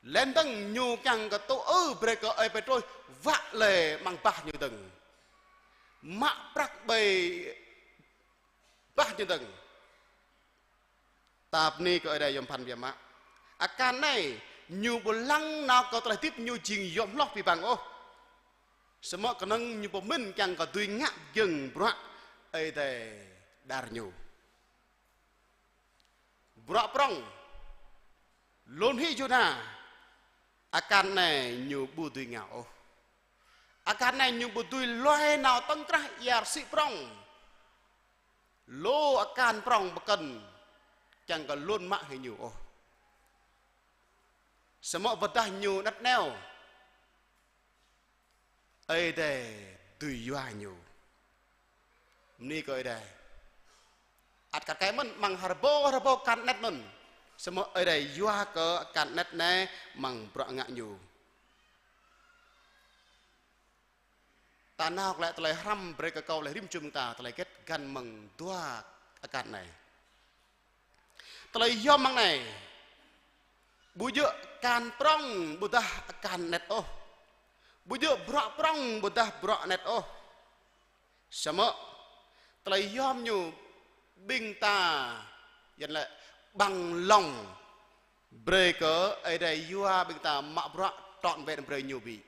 Laih dơ̆ng ñu kiăng kơ tŭ ư brơi kơ Ơi Pêtrôs wă lĕ amăng bah ñu dơ̆ng. Mă prăk ƀơi bah ñu dơ̆ng. Ta bơni kơ Ơi Adai yom pơphan biă mă. Akan anai, ñu ƀu lăng nao kơ tơlơi hơdip ñu jing yom hloh abih bang ôh. Samơ̆ kơnơ̆ng ñu pơmĭn kiăng kơ dưi ngă giŏng bruă Ơi Adai đar ñu. Bruă prŏng, lŏn hĭ Yôna, akan anai ñu ƀu dưi ngă ôh. Akan anai ñu ƀu dưi lui nao tŏng krah ia rơsĭ prŏng. Lu akan prŏng pơkŏn, kiăng kơ lŏn mă hĭ ñu ôh. Samơ̆ pơdah ñu anet neo, Ơi Adai dưi yua ñu. Bơni kơ Ơi Adai. Ăt kăt kơi mơ̆n amăng rơbâo rơbâo akan anet anŭn. Samơ̆ Ơi Adai yua kơ akan anet anai amăng bruă ngă ñu. Ta nao glaĭ tơlơi hrăm brơi kơ kâo lĕ rĭm čô ƀing ta tơlơi hơget găn mơ̆ng dua akan anai. Tơlơi yom amăng anai, ƀu djơ̆ akan prŏng ƀôdah akan anet ôh. Ƀu djơ̆ bruă prŏng ƀôdah bruă anet ôh. Samơ̆ tơlơi yom ñu ƀing ta, yan lĕ bằng lòng brơi kơ Ơi Adai yua ƀing ta mă bruă trọn vẹn brơi ñu ƀĭ.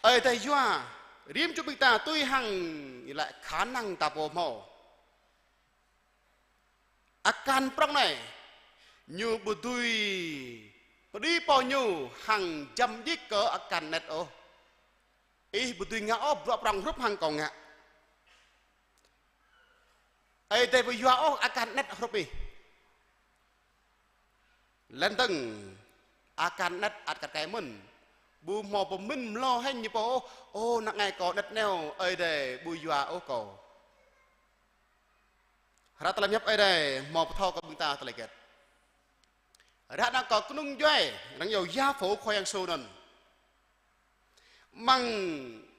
Ơi Adai yua rĭm čô ƀing ta tui hăng lĕ khả năng ta pô hmâo. Akan prŏng anai, ñu ƀu dưi pơđĭ pô ñu hăng jăm djik kơ akan anet ôh. Ih ƀu dưi ngă ôh bruă prŏng hrup hăng kâo ngă. Ơi Adai ƀu yua ôh akan anet hrup ih. Laih dơ̆ng akan anet ăt kăt kơi mơ̆n. Ƀu hmâo pơmĭn mlâo hĕ ñu pô ôh, ô, năng ai kâo anet neo, Ơi Adai ƀu yua ôh kâo. Hră tơlơi pơhiăp Ơi Adai hmâo pơthâo kơ ƀing ta tơlơi hơget. Ră anai kơ kơnung djuai, arăng iâu Gia Phổ Khua Yang Yêsu anŭn. Amăng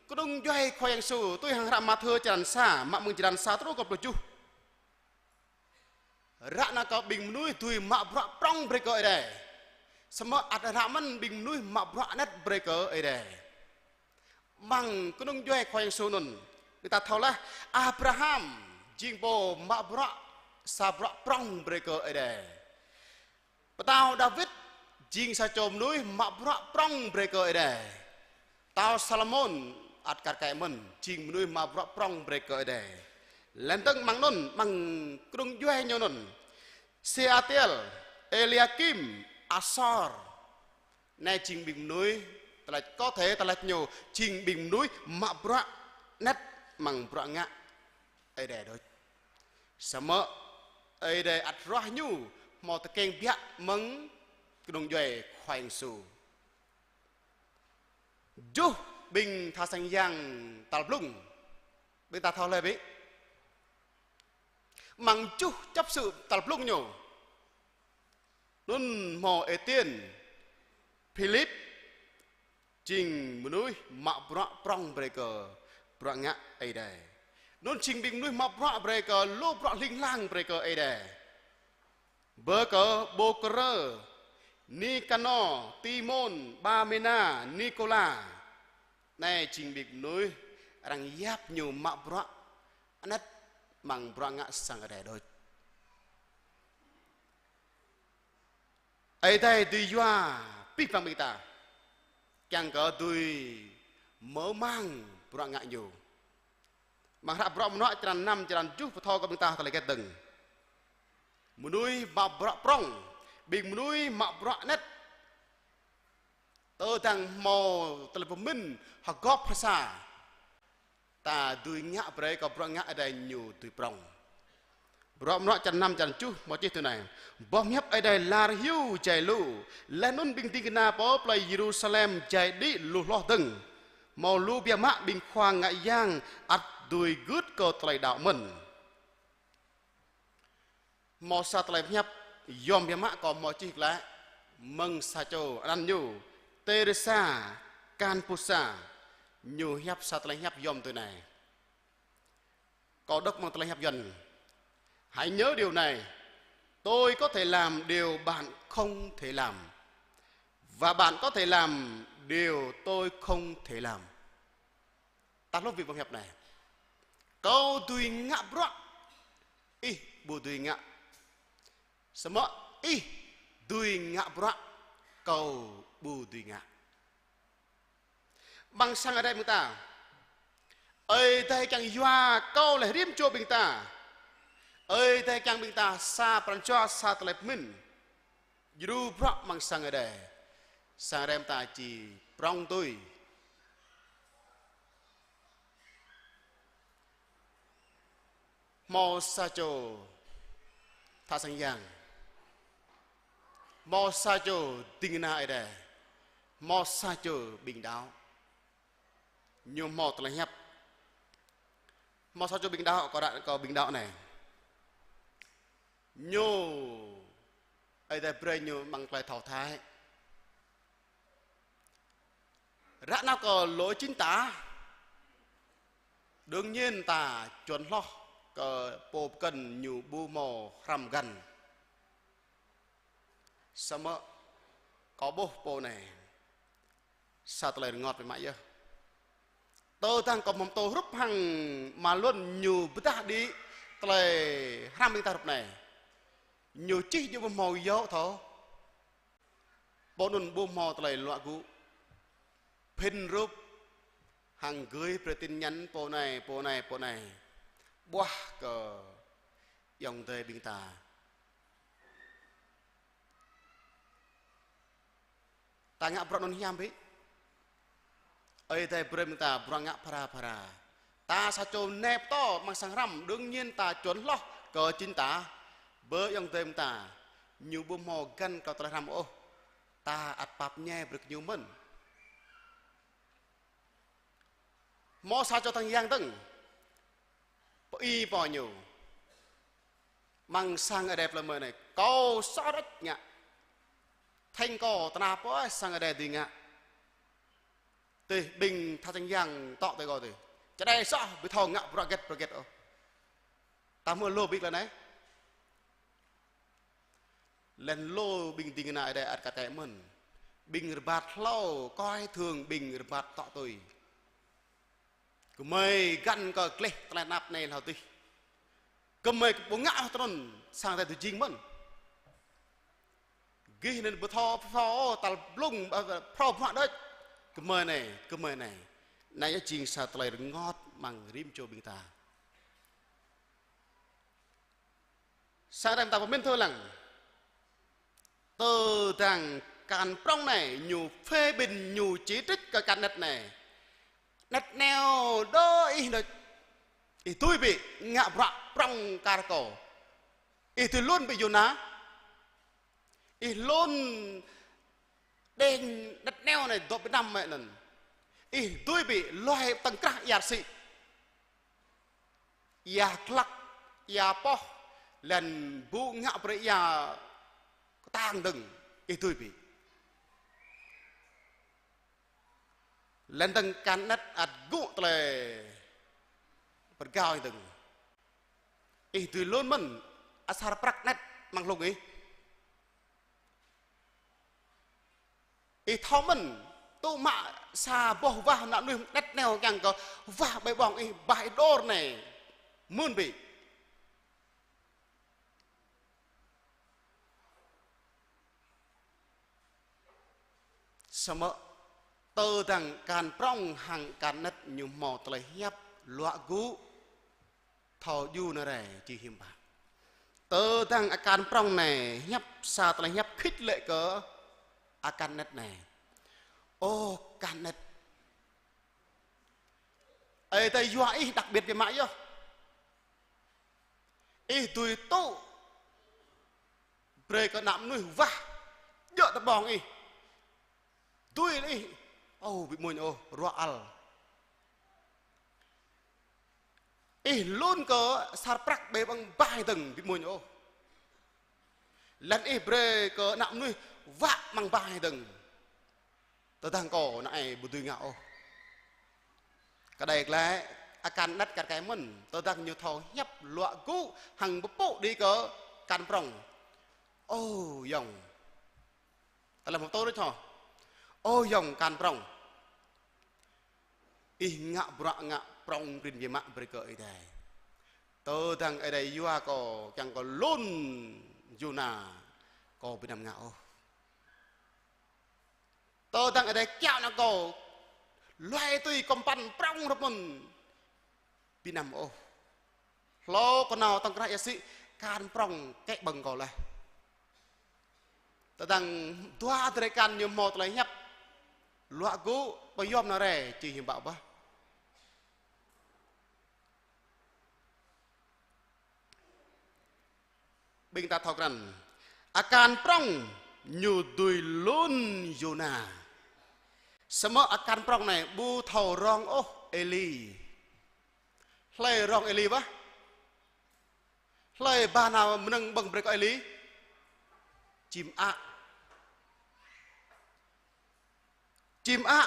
kơnung djuai Khua Yang Yêsu, tui hăng hră Mathiơ črăn sa, mă mơ̆ng črăn sa truh kơ pluh tơjuh. Ră anai kơ ƀing mơnuih dưi mă bruă prŏng brơi kơ Ơi Adai. Samơ̆ ăt hră mơ̆n ƀing mơnuih mă bruă anet brơi kơ Ơi Adai. Amăng kơnung djuai Khua Yang Yêsu anŭn, ƀing ta thâo laih Abraham jing pô mă bruă sa bruă prŏng brơi kơ Ơi Adai. Pơtao Dawid jing sa čô mơnuih mă bruă prŏng brơi kơ Ơi Adai. Pơtao Salômôn ăt kăt kơi mơ̆n jing mơnuih mă bruă prŏng brơi kơ Ơi Adai. Laih dơ̆ng amăng anŭn, amăng kơnung djuai ñu anŭn, Sêaltiel, Êliakim, Asor. Anai jing ƀing mơnuih, tơlơi kơ thê tơlơi ñu jing ƀing mơnuih mă bruă anet amăng bruă ngă Ơi Adai đôč. Samơ̆ Ơi Adai ăt ruah ñu hmâo tơkeng biă mơ̆ng kơnung djuai Khua Yang Yêsu. Juh ƀing tha sang yang tal blung. Ƀing ta thâo laih ƀĭ. Amăng juh chấp sự tal blung ñu. Anŭn hmâo Êtiên, Philip, jing mơnuih mă bruă prŏng brơi kơ bruă ngă Ơi Adai. Anŭn jing ƀing mơnuih mă bruă brơi kơ lu bruă hling hlang brơi kơ Ơi Adai. Bơ kơ Bôkrơ, Nikanô, Timôn, Pamêna, Nikôla. Anai jing ƀing mơnuih arăng yap ñu mă bruă anet amăng bruă ngă sang Ơi Adai đôč. Ơi Adai dưi yua abih bang ƀing ta kiăng kơ dưi mơ-mang bruă ngă ñu. Amăng hră Bruă Mơnuă črăn năm, črăn tơjuh pơthâo kơ ƀing ta tơlơi hơget dơ̆ng. Mơnuih mă bruă prŏng, ƀing mơnuih mă bruă anet. Tơdang hmâo tơlơi pơmĭn hơgŏp hơsa, ta dưi ngă brơi kơ bruă ngă Ơi Adai ñu dưi prŏng. Bruă Mơnuă črăn năm črăn tơjuh hmâo čih tui anai: Boh pơhiăp Ơi Adai lar hyu jai lu, laih anŭn ƀing ding kơna pơ plei Yêrusalem jai đĭ lu hloh dơ̆ng. Hmâo lu biă mă ƀing khua ngă yang ăt dưi gưt kơ tơlơi đaŏ mơ̆n. Hmâo sa tơlơi pơhiăp yôm biă mă kâo hmâo čih glaĭ mơ̆ng sa čô anăn ñu Teresa Canpusa, ñu hiăp sa tơlơi hiăp yôm tui anai. Kâo đŏk mơ̆ng tơlơi hiăp Yuăn. Hãy nhớ điều này, tôi có thể làm điều bạn không thể làm, và bạn có thể làm điều tôi không thể làm. Ta hlôm wĭt boh hiăp anai. Kâo dưi ngă bruă, ih ƀu dưi ngă. Samơ̆ ih dưi ngă bruă, kâo ƀu dưi ngă. Amăng sang Ơi Adai ƀing ta, Ơi Adai kiăng yua kâo laih rĭm čô ƀing ta. Ơi Adai kiăng ƀing ta sa pran jua, sa tơlơi pơmĭn. Djru bruă amăng sang Ơi Adai. Sang Ơi Adai ƀing ta či prŏng tui. Hmâo sa čô thă sang yang. Hmâo sa čô ding kơna Ơi Adai. Hmâo sa čô ƀing đaŏ. Ñu hmâo tơlơi hiăp. Hmâo sa čô ƀing đaŏ, kâo ră kơ ƀing đaŏ anai. Ñu, Ơi Adai brơi ñu amăng tơlơi thâo thai. Ră nao kơ lô chính tả. Đương nhiên ta čuăn hloh kơ pô pơkŏn ñu ƀu hmâo hrăm găn. Samơ̆ kâo ƀuh pô anai sa tơlơi rơngot biă mă yơh. Tơdang kâo mơ̆ng tô hrup hăng mă lŏn ñu pơdah đĭ tơlơi hrăm ƀing ta hrup anai. Ñu čih ñu ƀu hmâo yơh thâo. Pô anŭn ƀu hmâo tơlơi luă gŭ. Phĭn rup hăng gửi brơi tin nhắn pô anai, pô anai, pô anai. Ƀuah kơ ayŏng adơi ƀing ta. Ta ngă bruă anŭn hiam bĕ. Ơi Adai brơi ƀing ta bruă ngă phara phara. Ta sa čô nep tơ amăng sang hrăm, đương nhiên ta čuăn hloh kơ chính tả. Bơ ayŏng adơi ƀing ta, ñu ƀu hmâo găn kơ tơlơi hrăm ôh. Ta ăt pap ñai brơi kơ ñu mơ̆n. Hmâo sa čô thă sang yang dơ̆ng. Pơ-i pơ ñu. Amăng sang Ơi Adai plei mơi anai. Kâo soh đôč ngă. Thĕng kâo tơnap pơ sang Ơi Adai dưi ngă. Tih ƀing thă sang yang tŏ tui kâo tih. Čơđai soh ƀu thâo ngă bruă hơget bruă hơget ôh. Ta hmư̆ lu ƀing tơlơi anai. Laih lu ƀing ding kơna Ơi Adai ăt kar kaĭ mơ̆n. Ƀing rơbat hlâo, coi thường ƀing rơbat tŏ tui. Gơmơi găn kơ gleh tơlơi tơnap anai hlâo adih. Gơmơi ƀu ngă ôh tui anŭn, sang Ơi Adai dưi jing mơ̆n. Gih anŭn ƀu thâo, ƀu thâo, tal blung, ƀu phrâo bruă đôč. Gơmơi anai, gơmơi anai. Anai yơh jing sa tơlơi rơngot amăng rĭm čô ƀing ta. Sang Ơi Adai ƀing ta pơmĭn thâo lăng. Tơdang akan prŏng anai, ñu phê bình, ñu chỉ trích kơ akan anet anai. Anet anai đơ ih đôč. Ih dưi bĕ ngă bruă prŏng kar kâo. Ih dưi lŏn bĕ Yôna. Ih lŏn đen anet anai dŏ ƀơi năm mơ̆ anŭn. Ih dưi bĕ luai tơ̆ng krah ia rơsĭ. Ia glăk, ia poh, laih anŭn ƀu ngă brơi ia kơtang dơ̆ng, ih dưi bĕ. Laih dơ̆ng akan anet ăt gŭ tơlơi pơrgao ih dơ̆ng. Ih dưi lŏn mơ̆n, asar prăk anet amăng hlung ih. Ih thâo mơ̆n, tŭ mă sa boh wah ană mơnuih anet anai kiăng kơ wah ƀơi ƀơ̆ng ih, bah ih dŏ anai. Mơ̆n bĕ. Samơ̆ tơdang akan prŏng hăng akan anet ñu hmâo tơlơi hiăp luă gŭ. Thâo djru anai rai či hiư̆m pă. Tơdang akan prŏng anai hiăp sa tơlơi hiăp khích lệ kơ akan anet anai. Ơ akan anet, Ơi Adai yua ih đặc biệt biă mă yơh. Ih dưi tŭ brơi kơ ană mơnuih wah djơ̆ tơƀong ih. Dưi lĕ ih, ơ, ƀu amuñ ôh, ruă ăl. Ih lun kơ asar prăk ƀơi amăng ba hơdơ̆ng, ƀu amuñ ôh. Laih anŭn ih brơi kơ ană mơnuih wă amăng ba hơdơ̆ng. Tơdang kâo anai ƀu dưi ngă ôh. Kơđai glaĭ, akan anet kar kaĭ mơ̆n, tơdang ñu thâo hiăp luă gŭ hăng pơpŭ đĭ kơ akan prŏng. Ơ ayŏng. Tơlơi mơtô rơ̆t hŏ. Ơ ayŏng akan prŏng. Ih ngă bruă ngă prŏng prin biă mă brơi kơ Ơi Adai. Tơdang Ơi Adai yua kâo kiăng kơ lun Yôna, kâo ƀu năm ngă ôh. Tơdang Ơi Adai kiaŏ nao kâo, luai tui kơmpăn prŏng hrup mơ̆n, ƀu năm ôh. Hlâo kơ nao tŏng krah ia sĭ, akan prŏng kĕ ƀơ̆ng kâo laih. Tơdang dua drơi akan ñu hmâo tơlơi hiăp luă gŭ, pơyom nao rai, či hiư̆m pă ƀah. Ƀing ta thâo krăn, akan prŏng ñu dưi lun Yôna. Samơ̆ akan prŏng anai ƀu thâo rong ôh Êli. Hlơi rong Êli ƀah? Hlơi ba nao mơnơ̆ng ƀơ̆ng brơi kơ Êli? Čim ă. Čim ă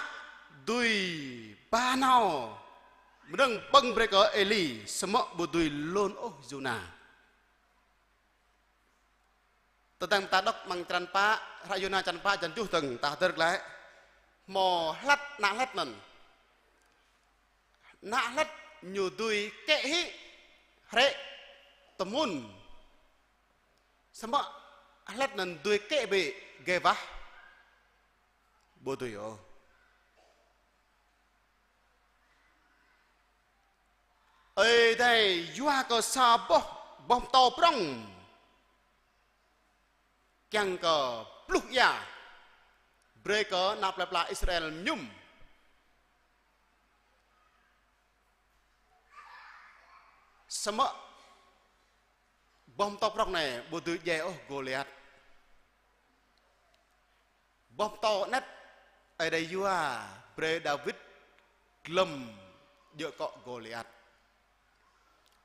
dưi ba nao mơnơ̆ng ƀơ̆ng brơi kơ Êli, samơ̆ ƀu dưi lun ôh Yôna. Tơdang ta đŏk amăng črăn pă, hră Yôna črăn pă, črăn tơjuh dơ̆ng, ta hơdơr glaĭ. Hmâo hlăt, ană hlăt anŭn. Ană hlăt ñu dưi kĕ hĭ hrĕ tơmun. Samơ̆ hlăt anŭn dưi kĕ bĕ gai wah? Ƀu dưi ôh. Ơi Adai yua kơ sa boh, boh pơtâo prŏng kiăng kơ bluh ia brơi kơ ană plơi pla Israel mơñum. Samơ̆ boh pơtâo prŏng anai ƀu dưi djai ôh Gôliat. Boh pơtâo anet Ơi Adai yua brơi Dawid glŏm djơ̆ akŏ Gôliat.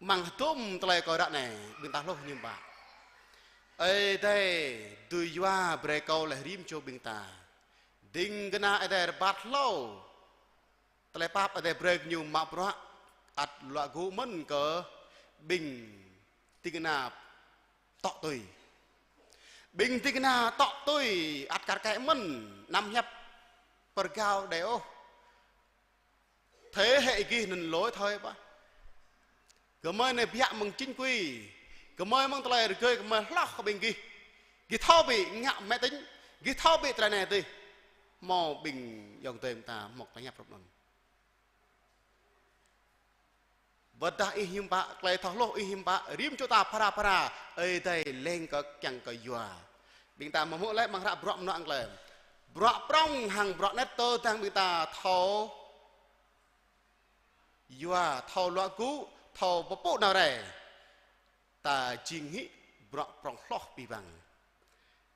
Amăng hơdôm tơlơi kâo ră anai, ƀing ta hluh hiư̆m pă. Ơi Adai dưi yua brơi kâo laih rĭm čô ƀing ta. Ding kơna Ơi Adai rơbat hlâo. Tơlơi pap Ơi Adai brơi kơ ñu mă bruă ăt luă gŭ mơ̆n kơ ƀing ding kơna tŏ tui. Ƀing ding kơna tŏ tui ăt kar kaĭ mơ̆n, anăm hiăp pơrơgao đơi ôh. Thế hệ gih anŭn lỗi thời ƀah. Gơmơi anai biă mơ̆ng chính quy. Gơmơi mơ̆ng tơlơi rơgơi gơmơi hloh kơ ƀing gih. Gih thâo ƀĭ ngă máy tính. Gih thâo ƀĭ tơlơi anai adih. Hmâo ƀing ayŏng adơi ƀing ta hmâo tơlơi hiăp hrup anŭn. Wơ̆t dah ih hiư̆m pă, tơlơi thâo hluh ih hiư̆m pă, rĭm čô ta phara phara, Ơi Adai leng kơ kiăng kơ yua. Ƀing ta hmâo hmư̆ laih amăng hră Bruă Mơnuă Klei. Bruă prŏng hăng bruă anet tơdang ƀing ta thâo yua, thâo luă gŭ, thâo pơpŭ nao rai. Ta jing hĭ bruă prŏng hloh abih bang.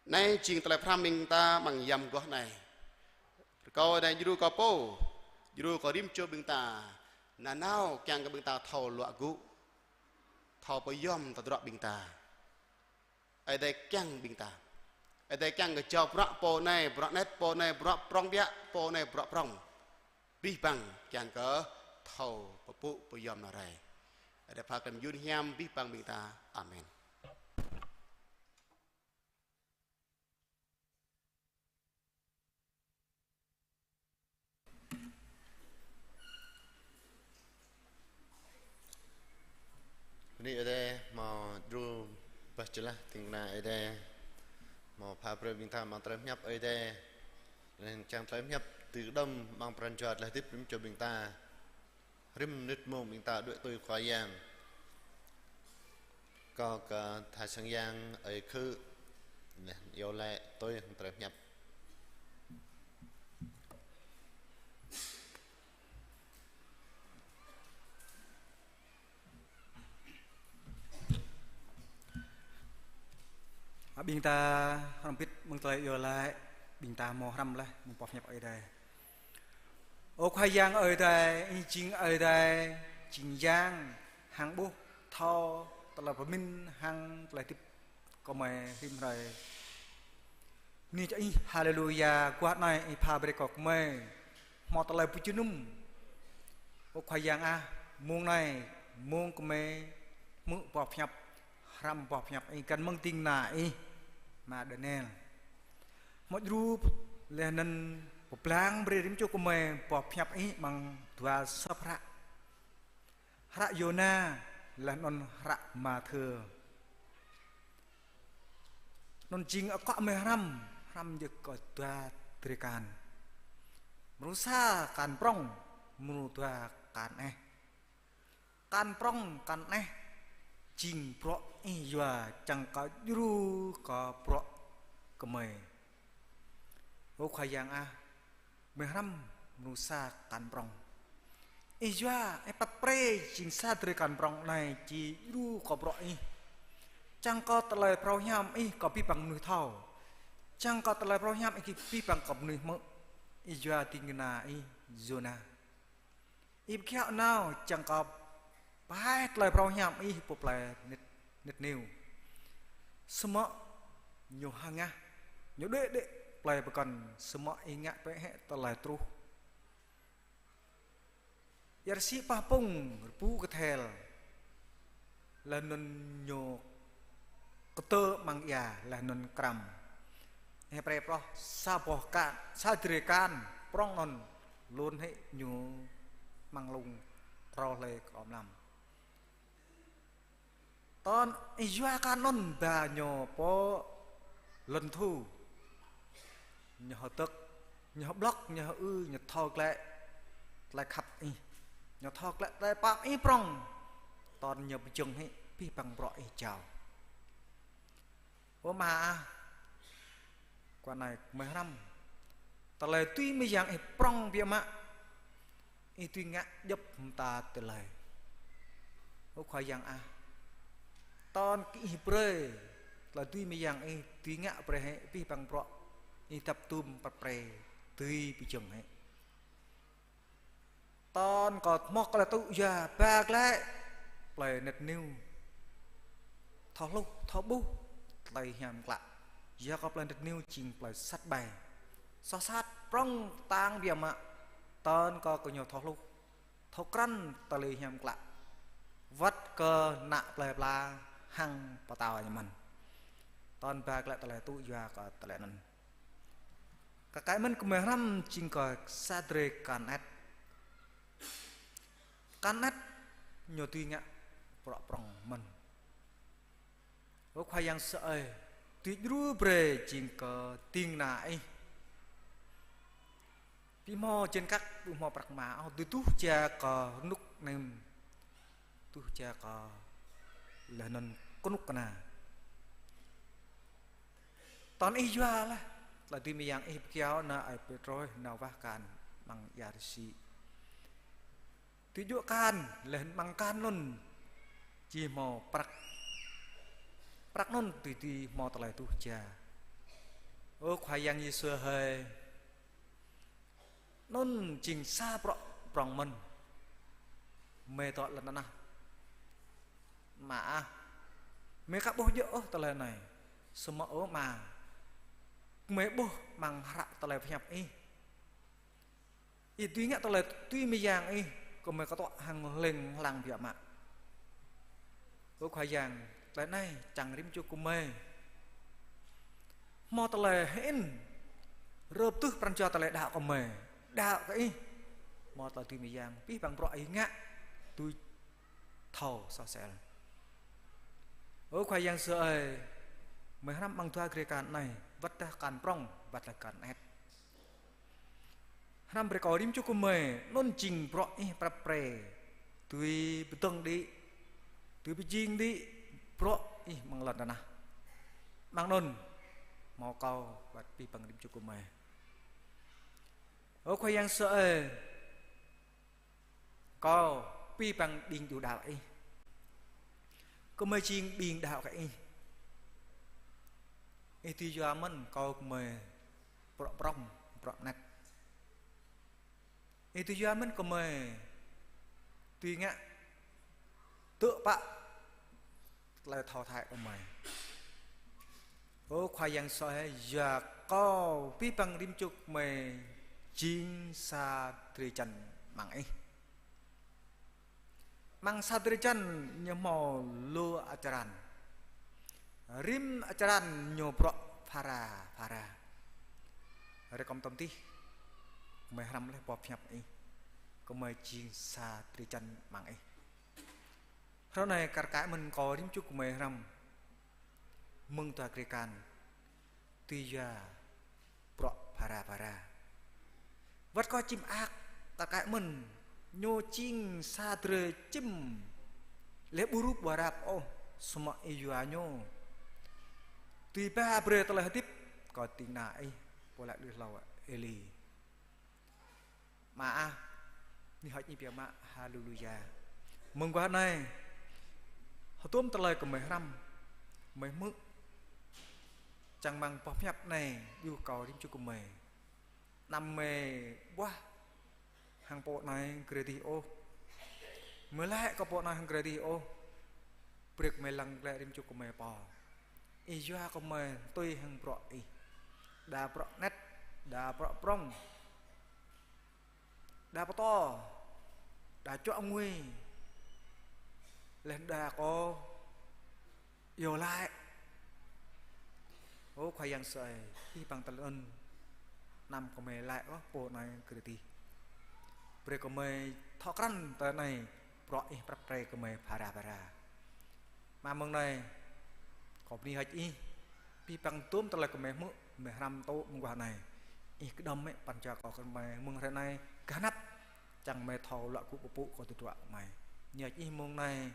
Anai jing tơlơi pơhrăm ƀing ta amăng yăm mơguah anai. Rơkâo Ơi Adai djru kơ pô, djru kơ rĭm čô ƀing ta, nanao kiăng kơ ƀing ta thâo luă gŭ, thâo pơyom tơdruă ƀing ta. Ơi Adai kiăng ƀing ta. Ơi Adai kiăng kơ jao bruă pô anai, bruă anet pô anai, bruă prŏng biă pô anai, bruă prŏng. Abih bang kiăng kơ thâo pơpŭ pơyom nao rai. Ơi Adai pha klem yun hiam abih bang ƀing ta. Amen. Bơni Ơi Adai hmâo djru bah jơlah ding kơna Ơi Adai. Hmâo pha brơi ƀing ta amăng tơlơi pơhiăp Ơi Adai. Laih anŭn čang tơlơi pơhiăp tui kơđŏm amăng pran jua tơlơi hơdip rĭm čô ƀing ta. Rĭm mơnit mông ƀing ta đuaĭ tui Khua Yang. Kâo kơ Thai Sang Yang ơi khư. Neh, iâu laĭ tui hăng tơlơi pơhiăp. Ƀing ta hrŏm hơbĭt mơ̆ng tơlơi iâu laĭ, ƀing ta hmâo hrăm laih mơ̆ng boh pơhiăp Ơi Adai. Ơ Khua Yang Ơi Adai, Ih jing Ơi Adai, jing Yang hăng ƀuh thâo tơlơi pơmĭn hăng tơlơi hơdip gơmơi rĭm hrơi. Bơni kơ Ih, haleluya, guah anai Ih pha brơi kơ gơmơi hmâo tơlơi pơjơnum. Ơ Khua Yang ah, mông anai, mông gơmơi hmư̆ boh pơhiăp, hrăm boh pơhiăp Ih găn mơ̆ng ding kơna Ih, Ama Daniel. Hmâo djru laih anŭn pơblang brơi rĭm čô gơmơi boh pơhiăp Ih amăng dua sŏp hră. Hră Yôna laih anŭn hră Mathiơ. Anŭn jing akŏ gơmơi hrăm, hrăm yơh kơ dua drơi akan. Mrô sa akan prŏng, mrô dua akan eh. Akan prŏng, akan eh, jing bruă Ih yua čang kơ djru kơ bruă gơmơi. Ơ Khua Yang ah, gơmơi hrăm mrô sa akan prŏng. Ih yua, Ih pap brơi jing sa drơi akan prŏng anai či djru kơ bruă Ih. Čang kơ tơlơi phrâo hiam Ih kơ abih bang mơnuih thâo. Čang kơ tơlơi phrâo hiam Ih kơ abih bang kơ mơnuih hmư̆. Ih yua ding kơna Ih Yôna. Ih pơkiaŏ nao čang kơ pơhaih tơlơi phrâo hiam Ih pơ plơi Nit-, Nitniu. Samơ̆ ñu hơngah, ñu đuaĭ đĭ plơi pơkŏn, samơ̆ Ih ngă brơi hĭ tơlơi truh. Ia rơsĭ pah pŭng, rơbŭ kơthel. Laih anŭn ñu kơtơ amăng ia, laih anŭn krăm. Ih brơi pioh sa boh akan, sa drơi akan prŏng anŭn, lŏn hĭ ñu amăng lông rŏ hlơi kơ mlam. Tơl Ih yua akan anŭn ba ñu pơ lŏn thu. Ñu hơdơ̆k, ñu hơblŏk, ñu hơư, ñu thâo glaĭ tơlơi khăp Ih. Ñu thâo glaĭ tơlơi pap Ih prŏng. Tơl ñu pơjing hĭ abih bang bruă Ih jao. Ơ Ama ah, guah anai gơmơi hrăm. Tơlơi dưi mơ̆ng Yang Ih prŏng biă mă. Ih dưi ngă djŏp mơta tơlơi. Ơ Khua Yang ah. Tơl kơ Ih brơi tơlơi dưi mơ̆ng Yang Ih dưi ngă brơi hĭ abih bang bruă Ih dăp dum pap brơi dưi pơjing hĭ. Tơl kơ hmâo tơlơi tŭ yua ba glaĭ plơi Nitniu. Thâo hluh, thâo ƀuh tơlơi hiam klă. Yua kơ plơi Nitniu jing plơi sat ƀai. Soh sat prŏng kơtang biă mă. Tơl kơ gơñu thâo hluh, thâo krăn tơlơi hiam klă. Wơ̆t kơ ană plơi pla hăng pơtao ñu mơ̆n. Tơl ba glaĭ tơlơi tŭ yua kơ tơlơi anŭn. Kơ kâo mơ̆n gơmơi hrăm jing kơ sa drơi akan et. Akan et ñu dưi ngă bruă prŏng mơ̆n. Ơ Khua Yang sơ ơi, dưi djru brơi jing kơ ding kơna Ih. Ƀu hmâo jên kăk, ƀu hmâo prăk ma ôh, dưi tuh jia kơ rơnŭk nem, tuh jia kơ laih anŭn kơnŭk kơna. Tơl Ih yua laih, tơlơi dưi mơ̆ng Yang Ih pơkiaŏ nao ơi Pêtrôs nao wah akan amăng ia rơsĭ. Tui djơ̆ akan, laih amăng akan anŭn či hmâo prăk. Prăk anŭn tui tui hmâo tơlơi tuh jia. Ơ Khua Yang Yêsu hơi. Anŭn jing sa bruă prŏng mơ̆n. Mơi dŏ lŏn tơnah. Ama ah. Mơi aka ƀuh djơ̆ ôh tơlơi anai. Samơ̆ ơ Ama. Mơi ƀuh amăng hră tơlơi pơhiăp Ih. Ih dưi ngă tơlơi dưi mơ̆ng Yang Ih, gơmơi kơtuă hăng hlĕng hlăng biă mă. Ơ Khua Yang, tơlơi anai čang rĭm čô gơmơi. Hmâo tơlơi hơĭn, rơp tưh pran jua tơlơi đaŏ gơmơi. Đaŏ kơ Ih. Hmâo tơlơi dưi mơ̆ng Yang, abih bang bruă Ih ngă, dưi thâo soh sel. Ơ Khua Yang sơ ơi, mơi hrăm amăng dua drơi akan anai, wơ̆t dah akan prŏng, wơ̆t dah akan et. Hrăm brơi kơ rĭm čô gơmơi, anŭn jing bruă Ih prăp pre. Dưi pơdơ̆ng đĭ, dưi pơjing đĭ, bruă Ih amăng lŏn tơnah. Amăng anŭn, hmâo kâo wơ̆t abih bang rĭm čô gơmơi. Ơ Khua Yang sơ ơi, kâo abih bang ƀing đu đaŏ Ih. Gơmơi jing ƀing đaŏ kơ Ih. Ih dưi yua mơ̆n kâo gơmơi bruă prŏng, bruă anet. Ih dưi yua mơ̆n gơmơi dưi ngă tơ̆ pă tơlơi thâo thâo gơmơi. Ơ Khua Yang Yêsu ơi, yua kâo abih bang rĭm čô gơmơi jing sa drơi jăn amăng Ih. Amăng sa drơi jăn ñu hmâo lu črăn. Rĭm črăn ñu bruă phara phara. Hrơi kâo mơtam adih, gơmơi hrăm laih boh pơhiăp Ih, gơmơi jing sa drơi jăn amăng Ih. Hrơi anai kar kaĭ mơ̆n kâo rĭm čô gơmơi hrăm mơ̆ng dua drơi jăn dưi yua bruă phara phara. Wơ̆t kâo či mơak, kar kaĭ mơ̆n ñu jing sa drơi čim laih ƀu rup ƀu rap ôh, samơ̆ Ih yua ñu dưi ba brơi tơlơi hơdip kơ ding kơna Ih, pô laĭ lui hlâo Êli. Mơak, bơni hơơč Ih biă mă. Haleluya. Mơguah anai, hơdôm tơlơi gơmơi hrăm, gơmơi hmư̆, čang amăng boh pơhiăp anai, yua kâo rĭm čô gơmơi, anăm gơmơi ƀuah hăng pô anai gơmơi dih ôh, gơmơi laĭ kơ pô anai hăng gơmơi dih ôh. Brơi gơmơi lăng glaĭ rĭm čô gơmơi pô. Ih yua gơmơi tui hăng bruă Ih. Đa bruă anet, đa bruă prŏng, đa pơtô, đa čuă ngui, laih đa kơ iâu laĭ. Ơ Khua Yang Yêsu ơi, abih bang tơlơi anŭn anăm gơmơi laĭ ôh pô anai gơmơi dih. Brơi gơmơi thâo krăn tơlơi anai, bruă Ih prăp pre gơmơi phara phara. Mơ̆ng anai, kâo bơni hơơč Ih, abih bang hơdôm tơlơi gơmơi hmư̆, gơmơi hrăm tŏ mơguah anai. Ih kơđŏm mơ̆ pran jua kâo gơmơi mơ̆ng hrơi anai gah anăp, čang gơmơi thâo luă gŭ pơpŭ kơ tơdruă gơmơi. Bơni hơơč Ih mơ̆ng anai,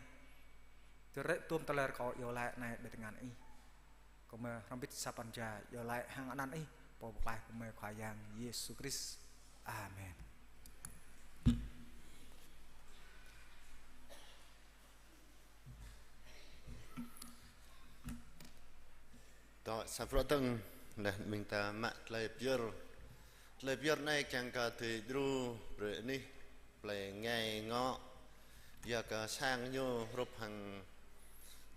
tơlơi hơdôm tơlơi kâo iâu laĭ anai ƀơi tơngan Ih. Gơmơi hrŏm hơbĭt sa pran jua iâu laĭ hăng anăn Ih, Pô pơklaih gơmơi Khua Yang Yêsu Krist. Amen. Tŏ sa bruă dơ̆ng, laih ƀing ta mă tơlơi pơyơr. Tơlơi pơyơr anai kiăng kơ tui djru brơi anih plei ngai ngŏ. Yua kơ sang ñu hrup hăng,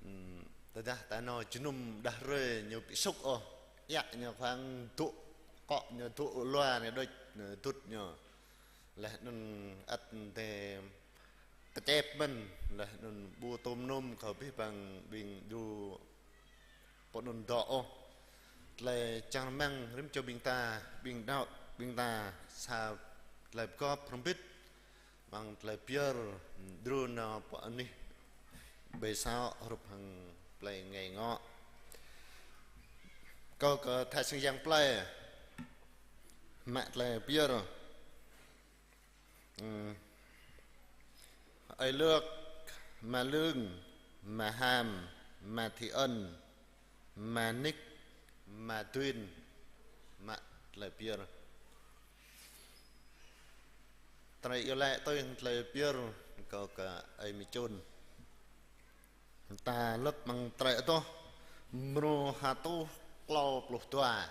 ưm, tơdah ta nao jơnum đah rơi ñu ƀu sŭk ôh. Iă ñu khŏng dŏ, akŏ ñu dŏ lua anai đôč, ñu dŭt ñu. Laih anŭn ăt tê kơčĕp mơ̆n, laih anŭn ƀu tôm nôm kơ abih bang ƀing djru pơ anŭn dŏ ôh. Tơlơi čang rơmang rĭm čô ƀing ta, ƀing đaŏ, ƀing ta sa tơlơi pơgop hrŏm hơbĭt, amăng tơlơi pơyơr djru nao pơ anih ƀơi asâo hrup hăng plei ngai ngŏ. Kâo kơ tha sang yang plei mă tơlơi pơyơr. Ưm. Ơi Lưk, Ma Lương, Ma Ham, Ma Thị Ân, Ma Nik, Ma Duyên, mă tơlơi pơyơr. Tơlơi iâu laĭ tui hăng tơlơi pơyơr kâo kơ ơi Mi Chun. Ta lăp amăng Tơlơi Adoh, mrô ha rơtuh klâo pluh dua.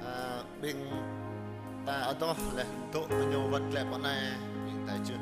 Ơ, ƀing ta adoh laih dŏ ñu wơ̆t glaĭ pơ anai, ƀing ta čuh.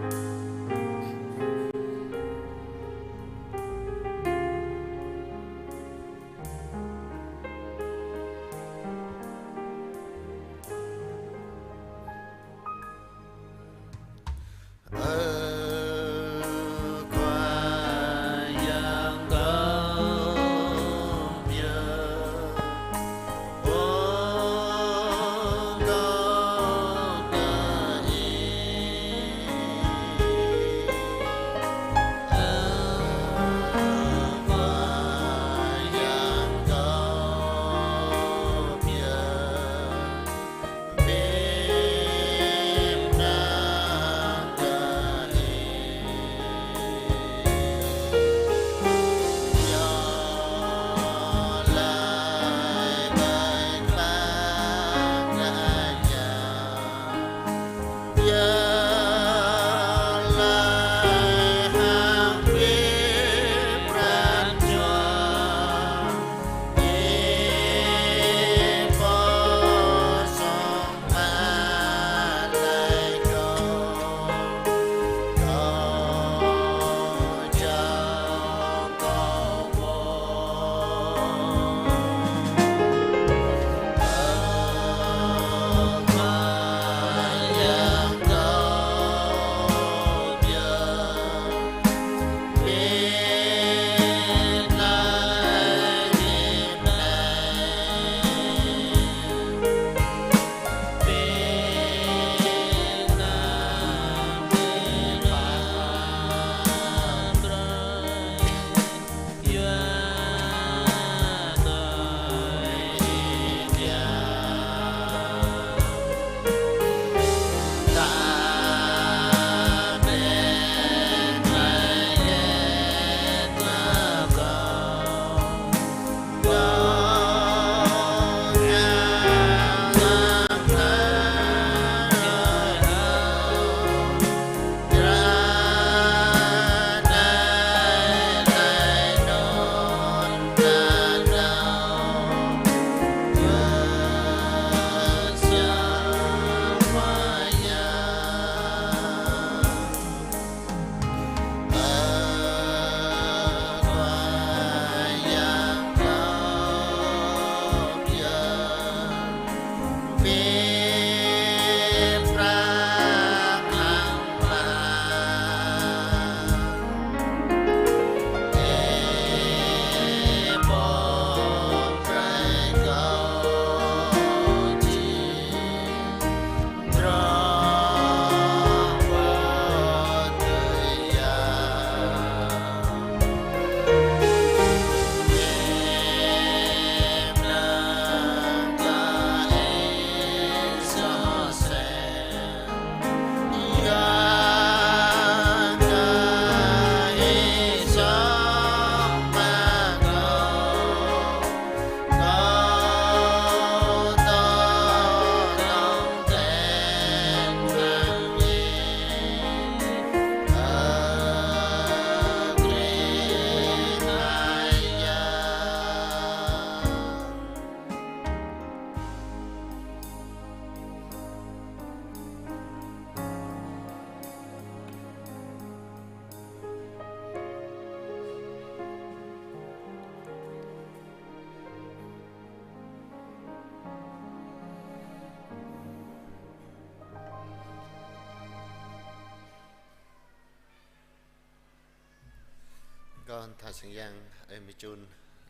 Tha sang yang, ơi mơčun,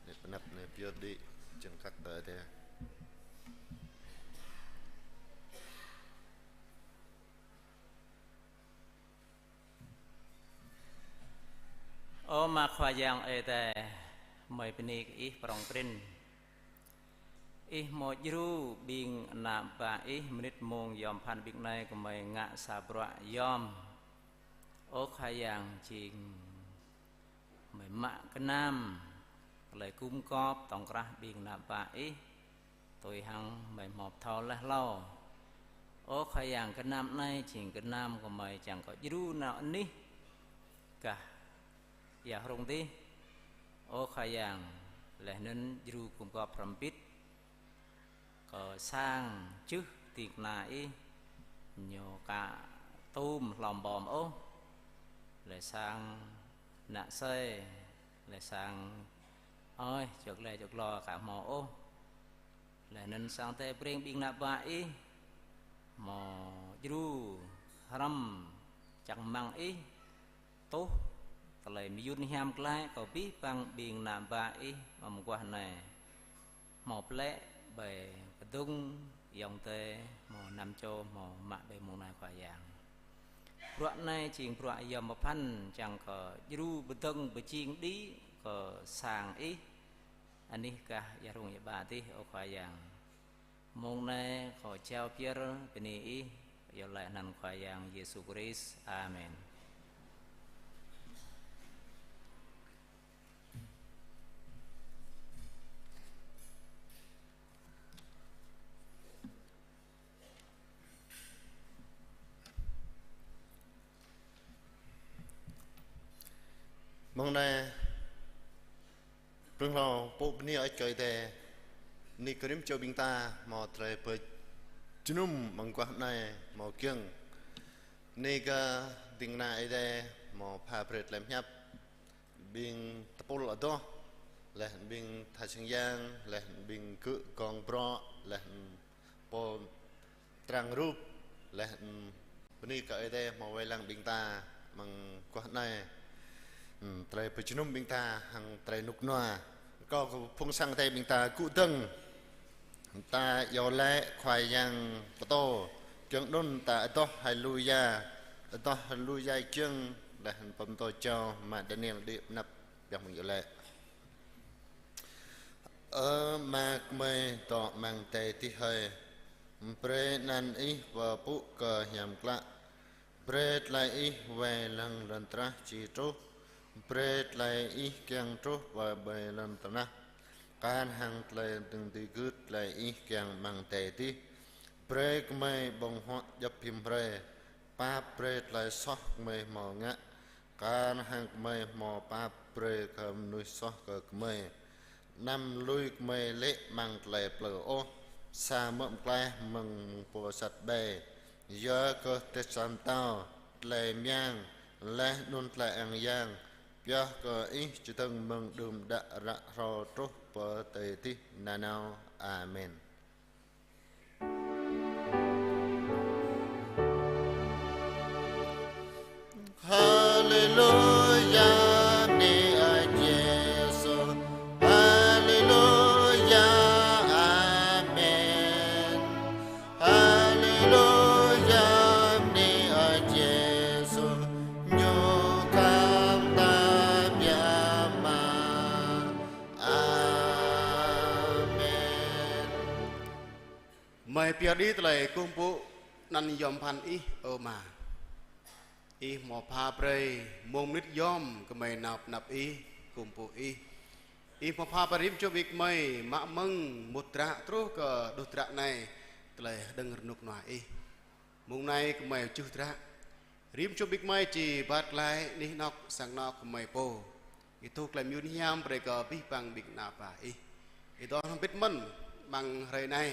anai pơanăp anai pơyơr đĭ, čơngkăk tơ Ơi Adai. Ơ Ama Khua Yang Ơi Adai, gơmơi bơni kơ Ih prong prin. Ih hmâo djru ƀing ană bă Ih mơnit mông yom pơphan ƀing anai gơmơi ngă sa bruă yom. Ơ Khua Yang, jing gơmơi mă gơnam tơlơi gum gop tŏng krah ƀing ană bă Ih, tui hăng gơmơi hmâo pơthâo laih hlâo. Ơ Khua Yang, gơnam anai jing gơnam gơmơi čang kơ djru nao anih gah ia hrŏng dih. Ơ Khua Yang, laih anŭn djru gum gop hrŏm hơbĭt kơ sang čưh ding kơna Ih, ñu ka tŭm hlom ƀom ôh, laih sang ană asơi, laih sang ơi čŏk lĕ čŏk lŏ ka hmâo ôh. Laih anŭn sang Ơi Adai breng ƀing ană bă Ih hmâo djru hrŏm čang rơmang Ih, tuh tơlơi mơyŭn hiam glaĭ kơ abih bang ƀing ană bă Ih mơguah anai hmâo plĕ ƀơi kơdŭng ayŏng adơi hmâo năm čô hmâo mă ƀơi mông anai Khua Yang. Bruă anai jing bruă yom pơphan čang kơ djru pơdơ̆ng pơjing đĭ kơ sang Ih anih gah ia hrŏng ia bă dih, ơ Khua Yang. Mông anai kâo jao pơyơr bơni Ih, iâu laĭ anăn Khua Yang Yêsu Krist. Amen. Mông anai, prŏng hlâo pô bơni ơi kơ Ơi Adai, bơni kơ rĭm čô ƀing ta hmâo tơlơi pơjơnum mơguah anai hmâo giŏng. Bơni kơ ding kơna Ơi Adai hmâo pha brơi tơlơi pơhiăp, ƀing tơpul adoh, laih ƀing tha sang yang, laih ƀing gơ̆ gong brŏ, laih pô trang rup, laih bơni kơ Ơi Adai hmâo wai lăng ƀing ta mơguah anai. Tơlơi pơjơnum ƀing ta hăng tơlơi rơnŭk rơnua. Kâo kơ phung sang Ơi Adai ƀing ta gŭ dơ̆ng. Ta iâu laĭ Khua Yang pơtô, giŏng anŭn ta adoh Haleluya, adoh Haleluya giŏng, laih pơtô jao mă Daniel đĭ pơanăp pioh mơ̆ng iâu laĭ. Ơ Ama gơmơi dŏ amăng adai adih hơi, brơi anăn Ih pơpŭ kơ hiam klă. Brơi tơlơi Ih wai lăng lŏn tơnah či truh. Brơi tơlơi Ih kiăng truh pơ ƀơi lŏn tơnah, kar hăng tơlơi dơ̆ng dưi gưt tơlơi Ih kiăng amăng adai adih. Brơi gơmơi ƀơ̆ng huă djŏp hiam hrơi, pap brơi tơlơi soh gơmơi hmâo ngă, kar hăng gơmơi hmâo pap brơi kơ mơnuih soh kơ gơmơi. Anăm lui gơmơi lê̆ amăng tơlơi plư ôh, samơ̆ pơklaih mơ̆ng pô sat ƀai. Yua kơ tơlơi pơtao, tơlơi mơyang, laih anŭn tơlơi ang yang, pioh kơ Ih čơdơ̆ng mơ̆ng đưm đă ră hrô truh pơ adai adih nanao. Amen. Haleluya, bơni Ơi Yêsu. Haleluya, amen. Haleluya, bơni Ơi Yêsu. Ñu khăp ta biă mă. Amen. Gơmơi pioh đĭ tơlơi kơkuh pơpŭ anăn yom pơphan Ih, ơ Ama. Ih hmâo pha brơi mông mơnit yom gơmơi nao pơ anăp Ih, kơkuh pơpŭ Ih. Ih hmâo pha brơi rĭm čô ƀing gơmơi mă mơ̆ng mŭt dră truh kơ đŭt dră anai, tơlơi hơđơ̆ng rơnŭk rơnua Ih. Mông anai gơmơi čuh dră. Rĭm čô ƀing gơmơi či rơbat glaĭ anih anŏ sang anŏ gơmơi pô. Ih tŭ tơlơi mơyŭn hiam brơi kơ abih bang ƀing ană bă Ih. Ih dŏ hrŏm hơbĭt mơ̆n amăng hrơi anai,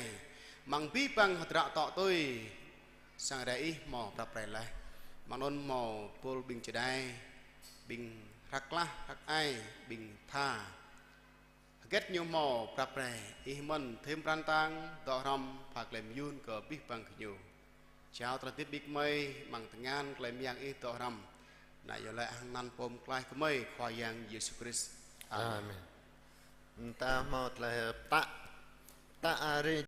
amăng abih bang hơdră tŏ tui sang Ơi Adai Ih hmâo prăp brơi laih. Amăng anŭn hmâo tơpul ƀing čơđai, ƀing hrăk klah, hrăk ai, ƀing tha. Hơget ñu hmâo prăp brơi, Ih mơ̆n thêm pran tang, dŏ hrŏm, pha tơlơi mơyŭn kơ abih bang gơñu. Jao tơlơi hơdip ƀing gơmơi amăng tơngan tơlơi mơyang Ih dŏ hrŏm. Anai yơh lĕ hăng anăn Pô Pơklaih gơmơi, Khua Yang Yêsu Krist. Amen. Amen. Ta hmâo tơlơi pơtă, pơtă arăng